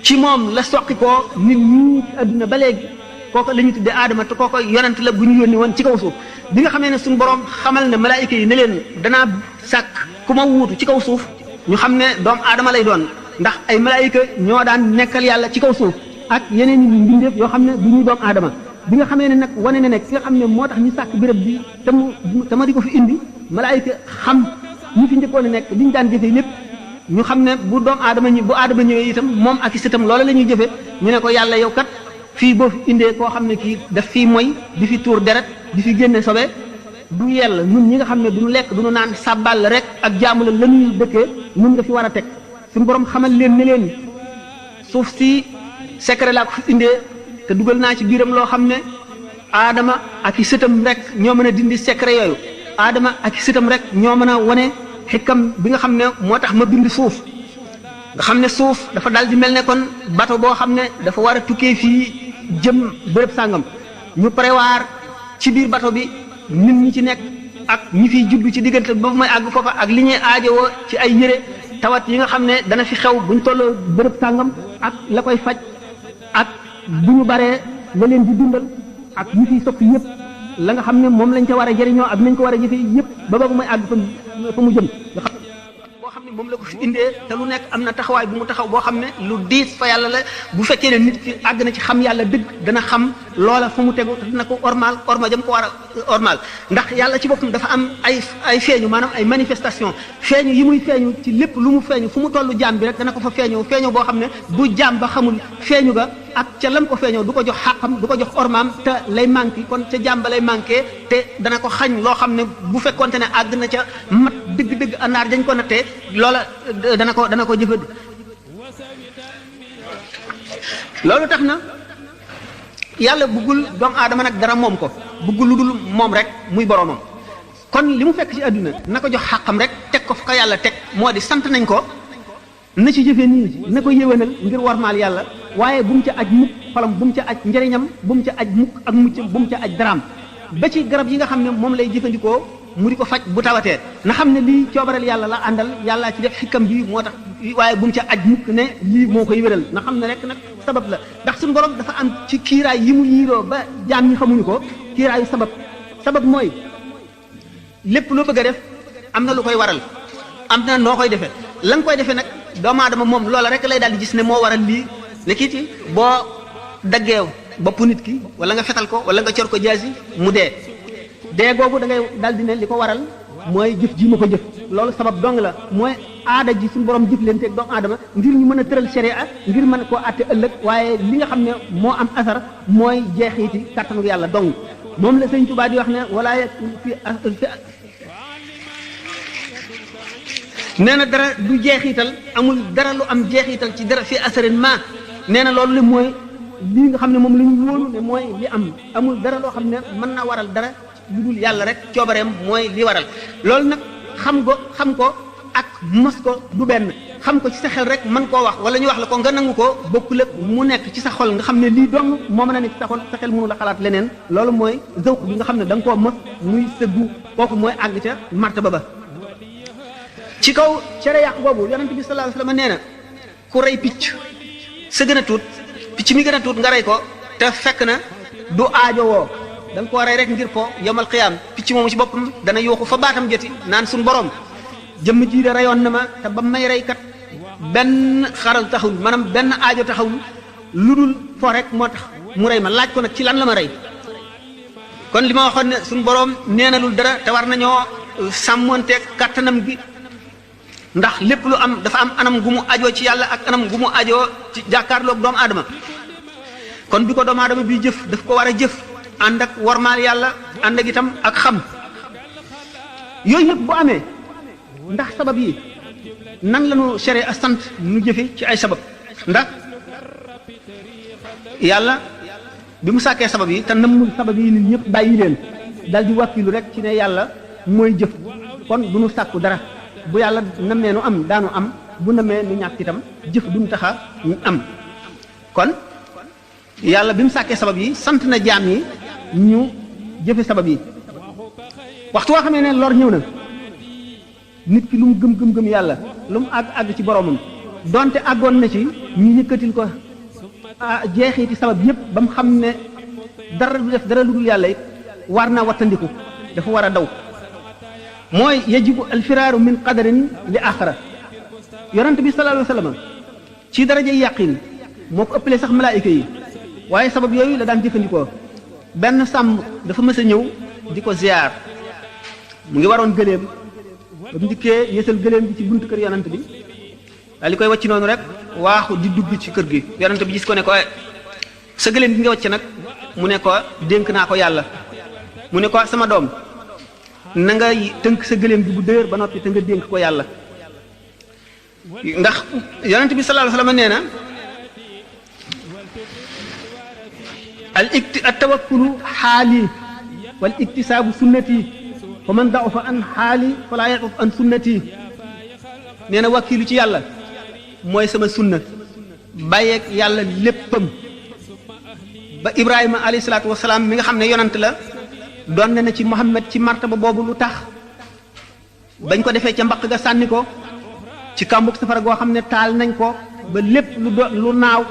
ci moom la soqi koo nit ñi ci àdduna ba léegi kooku la ñu tuddee aadama te kooku yonent la bu ñu yónni woon ci kaw suuf bi nga xamee ne suñu borom xamal ne malaayika yi ne leen danaa sàkk ku ma wuutu ci kaw suuf ñu xam ne doomu aadama lay doon ndax ay malaayika ñoo daan nekkal yàlla ci kaw suuf ak yeneen i mbindeef yoo xam ne du ñuy doomu aadama bi nga xamee ne nag wane na ne ki nga xam ne moo tax ñu sàkk béréb bi te ma di ko fi indi malaayika xam ñi fi njëkkoon a nekk li ñu daan jëfee lépp ñu xam ne bu doomu aadama bu aadama ñëwee itam moom ak i sëtam loola la ñuy jëfe ñu ne ko yàlla yow kat fii boo fi indee koo xam ne kii daf fii moy di fi tuur deret di fi génne sobe du yell ñun ñi nga xam ne duñu lekk duñu naan sàbbal la rek ak jaamu la lañuy dëkkee ñun nga fi war a teg suñu borom xamal leen ne leen suuf si secret laa ko fi indee te dugal naa ci biiram loo xam ne aadama ak i sëtam rek ñoo mën a dindi secret yooyu aadama ak i sëtam rek ñoo mën a wane xikam bi nga xam ne moo tax ma bind suuf nga xam ne suuf dafa dal di mel ne kon bato boo xam ne dafa war a tukkee fii jëm béréb sàngam ñu prévoir ci biir bato bi nit ñi ci nekk ak ñi fiy juddu ci diggante ba may àgg foofa ak li ñuy aajowoo ci ay yére tawat yi nga xam ne dana fi xew buñ tolloo béréb sàngam ak la koy faj ak bu ñu baree la leen di dundal ak ñi fiy soppi yëpp la nga xam ne moom lañ ca war a jëriñoo ak nañ ko war a jëfee yëpp ba ba may àgg fa mu jëm nga xam boo xam ne moom la ko fi indee te lu nekk am na taxawaay bu mu taxaw boo xam ne lu diis fa yàlla la bu fekkee ne nit ki àgg na ci xam yàlla dëgg dana xam loola fa mu tegu te dina ko orma jëm ko war a ormal ndax yàlla ci boppam dafa am ay feeñu maanaam ay manifestation feeñu yi muy feeñu ci lépp lu mu feeñu fu mu tollu jaam bi rek dana ko fa feeñoo boo xam ne bu jaam ba xamul feeñu ga ak ca lam ko feeñoo du ko jox xàqam du ko jox ormaam te lay manqué kon ca jaam ba lay manqué te dana ko xañ loo xam ne bu fekkonte ne àgg na ca mat dëgg-dëgg anaar dañ ko nattee loola dana ko jëfand loolu tax na yàlla bëggul doomu aadama nag dara moom ko bëggul lu dul moom rek muy boromam kon li mu fekk ci àdduna na ko jox xàqam rek teg ko fu ko yàlla teg moo di sant nañ ko na ci jëfee nii na ko yéwénal ngir warmaal yàlla waaye bu mu ca aj mukk xolam bu mu ca aj njëriñam bu mu ca aj mukk ak muccam bu mu ca aj daraam ba ci garab yi nga xam ne moom lay jëfandikoo mu di ko faj bu tawatee na xam ne lii coobareel yàlla la àndal yàllaa ci def xikam bi moo tax waaye bu mu ca aj mukk ne lii moo koy wéral na xam ne rek nag sabab la ndax suñu borom dafa am ci kiiraay yi mu yiiroo ba jaam ñi xamuñu ko kiiraayu sabab mooy lépp loo bëgg a def am na lu koy waral am na noo koy defee la nga koy defee nag doomu aadama moom loola rek lay daal di gis ne moo waral lii ne kiiti boo daggeew bopp nit ki wala nga fetal ko wala nga cor ko jaasi mu dee googu da ngay daal di ne li ko waral mooy jëf ji ma ko jëf loolu sabab dong la mooy aada ji suñu borom jëf leen teeg doomu aadama ngir ñu mën a tëral sharia ngir mën koo àtte ëllëg waaye li nga xam ne moo am asar mooy jeexiti kàttanu yàlla dong moom la sëñ Tuubaa di wax ne wala fi nee na dara du jeexital amul dara lu am jeexital ci dara fi asarin ma nee na loolu li mooy li nga xam ne moom la ñu wóolu ne mooy li am amul dara loo xam ne mën na waral dara lu dul yàlla rek coobareem mooy li waral loolu nag xam ko ak mos ko du benn xam ko ci sa xel rek mën koo wax wala ñu wax la ko nga nangu ko bokkul ak mu nekk ci sa xol nga xam ne lii dong moo mën a nekk ci sa xol sa xel mënu la xalaat leneen loolu mooy zawq bi nga xam ne da nga koo mos muy sëggu kooku mooy àgg ca martaba ba ci kaw cere yàq boobu yonent bi sallallahu alayhi wasallam nee na ku rey picc sa gën a tuut picc mi gën a tuut nga rey ko te fekk na du aajowoo da nga koo rey rek ngir po yomal xiyaam picc moomu ci boppam dana yooxu fa baatam joti naan suñ borom jëmm ji de reyoon na ma te ba may rey kat benn xaral taxawul maanaam benn aajo taxawul lu dul fo rek moo tax mu rey ma laaj ko nag ci lan la ma rey kon li ma waxoon ne suñ borom neenalul dara te war nañoo sàmmonteeg kàttanam gi ndax lépp lu am dafa am anam gu mu ajoo ci yàlla ak anam gu mu ajoo ci jàkkaarloog doomu aadama kon bi ko doomu aadama bi jëf daf ko war a jëf ànd ak wormaal yàlla ànd ak itam ak xam yooyu yëpp bu amee ndax sabab yi nan la ñu sere a sant ñu jëfe ci ay sabab ndax yàlla bi mu sàkkee sabab yi te nammul sabab yi nit ñëpp bàyyi leen dal di wàkkilu rek ci ne yàlla mooy jëf kon du ñu sàkku dara bu yàlla namee nu am daanu am bu namee nu ñàkk itam jëf duñ taxa ñu am kon yàlla bi mu sàkkee sabab yi sant na jaam yi ñu jëfe sabab yi waxtu woo xamee ne lor ñëw na nit ki lu mu gëm yàlla lu mu àgg ci boromam donte àggoon na ci ñu yëkkatil ko jeexiti sabab yëpp ba mu xam ne dara du def dara lu dul yàlla it war naa wattandiku dafa war a daw mooy yajibu alfiraaru min qadarin li axara yonent bi sallallahu alayhi wa sallam ci daraja yàqin moo ko ëppalee sax malaayika yi waaye sabab yooyu la daan jëfandikoo benn sàmm dafa mës a ñëw di ko ziyaar mu ngi waroon gëléem ba mu dikkee yësal gëléem bi ci buntu kër yonent bi daal di koy wàcc noonu rek waaxu di dugg ci kër gi yonent bi gis ko ne ko sa gëléem bi nga wàcc nag mu ne ko dénk naa ko yàlla mu ne ko sama doom na nga tënk sa gëléem bi bu dëgër ba noppi te nga dénk ko yàlla ndax yonent bi sallallahu alayhi wa sallam nee na al tawakkulu xaali wal iktisaabu sunnati fa man da'ufa an xaali fala yaquf an sunnati nee na wakkilu ci yàlla mooy sama sunna bàyyeeg yàlla léppam ba Ibrahima alayhi salaatu wasalaam mi nga xam ne yonant la doon na ci Muhammad ci martaba boobu lu tax bañ ko defee ca mbaq ga sànni ko ci kàmbug safara goo xam ne taal nañ ko ba lépp lu naaw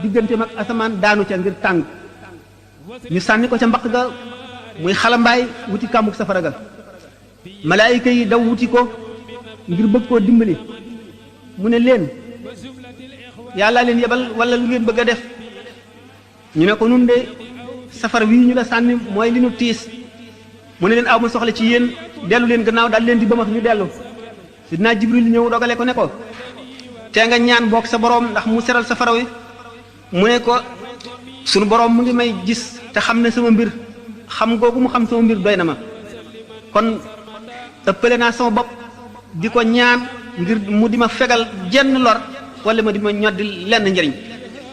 digganteem ak asamaan daanu ca ngir tàng ñu sànni ko ca mbaq ga muy xalambaay wuti kàmbug safara ga malaayika yi daw wuti ko ngir bëgg koo dimbali mu ne leen yàllaa leen yebal wala lu ngeen bëgg a def ñu ne ko nun de safara wii ñu la sànni mooy li nu tiis mu ne leen aw ma soxla ci yéen dellu leen gannaaw daal leen di bëmax ñu dellu sidna Jibril ñëw dogale ko ne ko te nga ñaan boog sa boroom ndax mu seral safara wi mu ne ko sunu boroom mu ngi may gis te xam ne sama mbir xam googu mu xam sama mbir doy na ma kon ëppale naa sama bopp di ko ñaan ngir mu di ma fegal jenn lor wala ma di ma ñoddi lenn njëriñ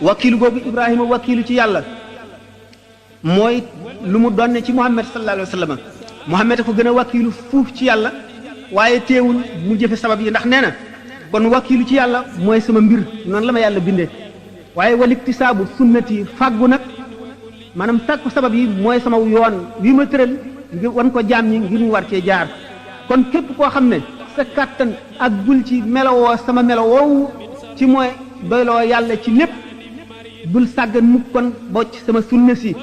wakiilu googu Ibrahima wakiilu ci yàlla mooy lu mu donne ci Muhammad sallallahu alayhi wa sallam Muhammad ko gën a wakiilu fuuf ci yàlla waaye teewul mu jëfe sabab yi ndax nee na kon wakiilu ci yàlla mooy sama mbir noonu la ma yàlla bindee waaye waliktisaabu sunnati fàggu nag maanaam sàkku sabab yi mooy sama yoon wi ma tëral ngir wan ko jaam ñi ngir ñu war cee jaar kon képp koo xam ne sa kàttan ak bul ci melowoo sama melo woowu ci mooy doyloo yàlla ci lépp bul sàggan mukk kon bocc sama sunna si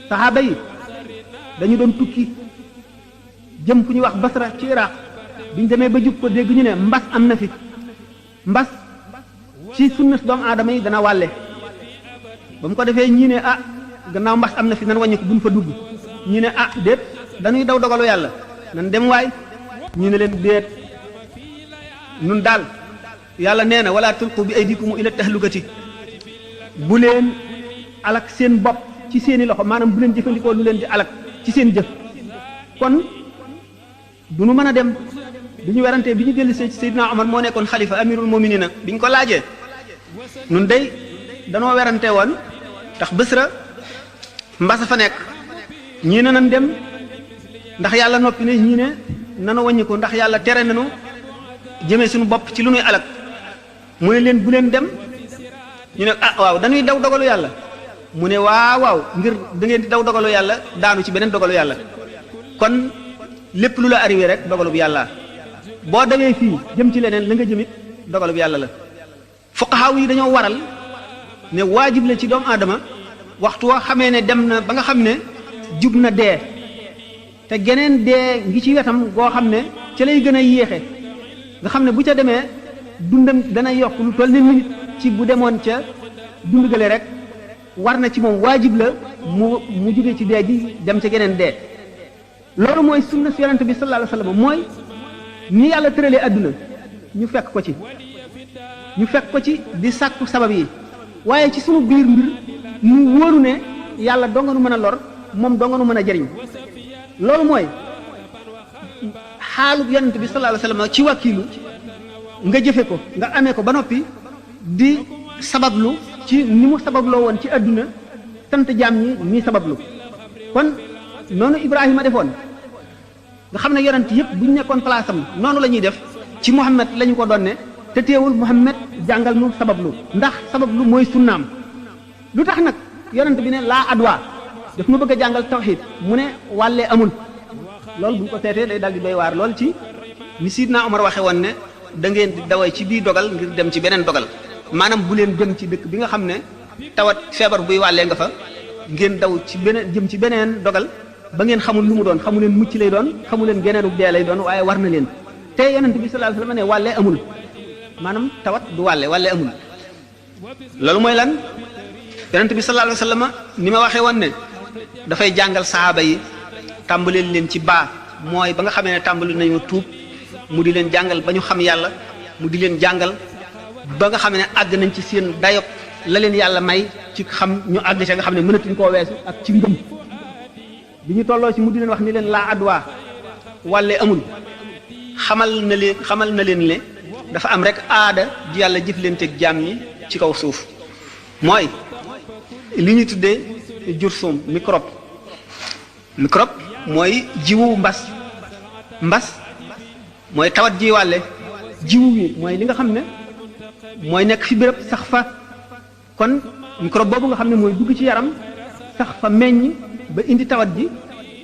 saxaaba yi dañu doon tukki jëm fu ñuy wax Basra ci Iraq biñ demee ba jub ko dégg ñu ne mbas am na fi mbas ci sunna si doomu aadama yi dana wàlle ba mu ko defee ñii ne ah gannaaw mbas am na fi nan wàññi ko buñ fa dugg ñii ne ah déet dañuy daw dogalu yàlla nan dem waay ñu ne leen déet nun daal yàlla nee na wala tulqu bi aydikum ila tahlukati bu leen alak seen bopp ci seeni loxo maanaam bu leen jëfandikoo lu leen di alak ci seen jëf kon du nu mën a dem bi ñu werantee bi ñu dellu see ci Seydina Omar moo nekkoon xalifa amirul muminina bi ñu ko laajee nun day danoo werante woon tax Basra mbasa fa nekk ñii ne nan dem ndax yàlla noppi ne ñii ne nanu wàññi ko ndax yàlla tere nanu jëmee suñu bopp ci lu nuy alak mu ne leen bu leen dem ñu ne ah waaw dañuy daw dogalu yàlla mu ne waaw ngir da ngeen di daw dogalu yàlla daanu ci beneen dogalu yàlla kon lépp lu la arrivé rek dogalu bu yàlla boo dawee fii jëm ci leneen la nga jëmit dogalu bu yàlla la fuqahaa yi dañoo waral ne waajib la ci doomu aadama waxtu woo xamee ne dem na ba nga xam ne jub na dee te geneen dee ngi ci wetam goo xam ne ca lay gën a yéexe nga xam ne bu ca demee dundam dana yokk lu toll ne nit ci bu demoon ca dund gale rek war na ci moom waajib la mu jóge ci dee ji dem ca geneen dee loolu mooy sunna si yonente bi sallallahu alayhi wasallam mooy ni yàlla tëralee adduna ñu fekk ko ci di sàkku sabab yi waaye ci sunu biir mbir ñu wóolu ne yàlla doo nga nu mën a lor moom doo nga nu mën a jariñ loolu mooy xaalub yonente bi sallallahu alayhi wasallam ci wàkkiilu nga jëfe ko nga amee ko ba noppi di sabablu ci ni mu sababloo woon ci adduna sant jaam ñi nii sabablu kon noonu Ibrahima defoon nga xam ne yonent yëpp bu ñu nekkoon place am noonu la ñuy def ci Muhammad la ñu ko doon ne te teewul Muhammad jàngal nu sabablu ndax sabablu mooy sunnaam lu tax nag yonent bi ne laa adwa daf ma bëgg a jàngal tawxiid mu ne wàllee amul loolu bu ñu ko seetee day dal di doy waar lool ci ni Sidna Omar waxe woon ne da ngeen di daway ci bii dogal ngir dem ci beneen dogal maanaam bu leen jëm ci dëkk bi nga xam ne tawat feebar buy wàllee nga fa ngeen daw ci beneen jëm ci beneen dogal ba ngeen xamul lu mu doon xamu leen mucc lay doon xamu leen geneenu dee lay doon waaye war na leen te yonent bi sallallahu alayhi wasallam ne wàllee amul maanaam tawat du wàllee amul loolu mooy lan yonent bi sallallahu alayhi wasallam ni ma waxee woon ne dafay jàngal sahaaba yi tàmbaleel leen ci baa mooy ba nga xamee ne tàmbali nañu tuub mu di leen jàngal ba ñu xam yàlla mu di leen jàngal ba nga xam ne àgg nañ ci seen dayop la leen yàlla may ci xam ñu àgg ca nga xam ne mënatuñ koo weesu ak ci ngëm bi ñu tolloo ci mu di leen wax ni leen laa adwa wàlle amul xamal na leen ne dafa am rek aada ji yàlla jëflanteeg jaam ñi ci kaw suuf mooy li ñu tuddee jursum microbe mooy jiwu mbas mooy tawat ji wàlle jiwu wi mooy li nga xam ne mooy nekk fi béréb sax fa kon microbe boobu nga xam ne mooy dugg ci yaram sax fa meññ ba indi tawat ji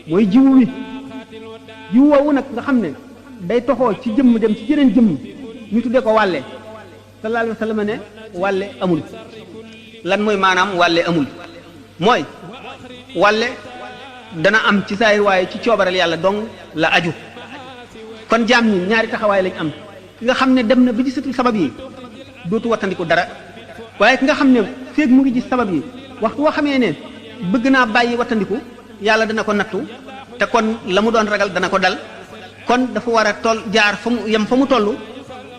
mooy jiwu wi jiwu woowu nag nga xam ne day toxoo ci jëmm dem ci jeneen jëmm ñu tuddee ko wàlle sallallahu alayhi wa sallam ne wàlle amul lan mooy maanaam wàlle amul mooy wàlle dana am ci saayir waaye ci coobareel yàlla dong la aju kon jaam ñi ñaari taxawaay lañ am ki nga xam ne dem na ba gisatul sabab yi dootu wattandiku dara waaye ki nga xam ne feeg mu ngi gis sabab yi waxtu woo xamee ne bëgg naa bàyyi wattandiku yàlla dana ko nattu te kon la mu doon ragal dana ko dal kon dafa war a toll jaar fa mu yem fa mu toll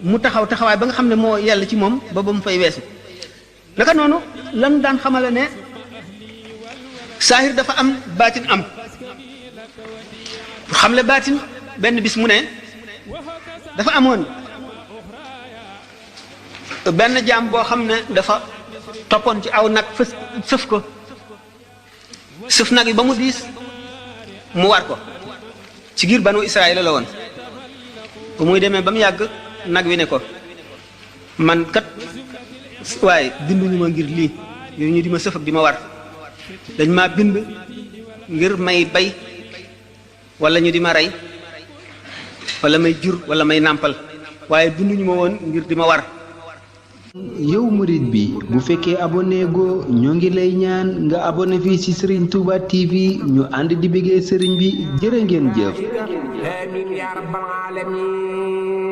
mu taxawaay ba nga xam ne moo yell ci moom ba mu fay weesu naka noonu lan daan xamale ne saahir dafa am baatin am pour xam le baatin benn bis mu ne dafa amoon benn jaam boo xam ne dafa toppoon ci aw nag sëf ko sëf nag yi ba mu diis mu war ko ci giir banu Israël la woon bu muy demee ba mu yàgg nag wi ne ko man kat waaye binduñu ma ngir lii yow ñu di ma sëf ak di ma war dañ maa bind ngir may bay wala ñu di ma rey wala may jur wala may nàmpal waaye binduñu ma woon ngir di ma war. yow murid bi bu fekkee abonné goo ñoo ngi lay ñaan nga abonné fii ci Serigne Touba TV ñu ànd di bëggee Serigne bi jërë ngeen jëf. Amiin yaa rabbal aalamiin.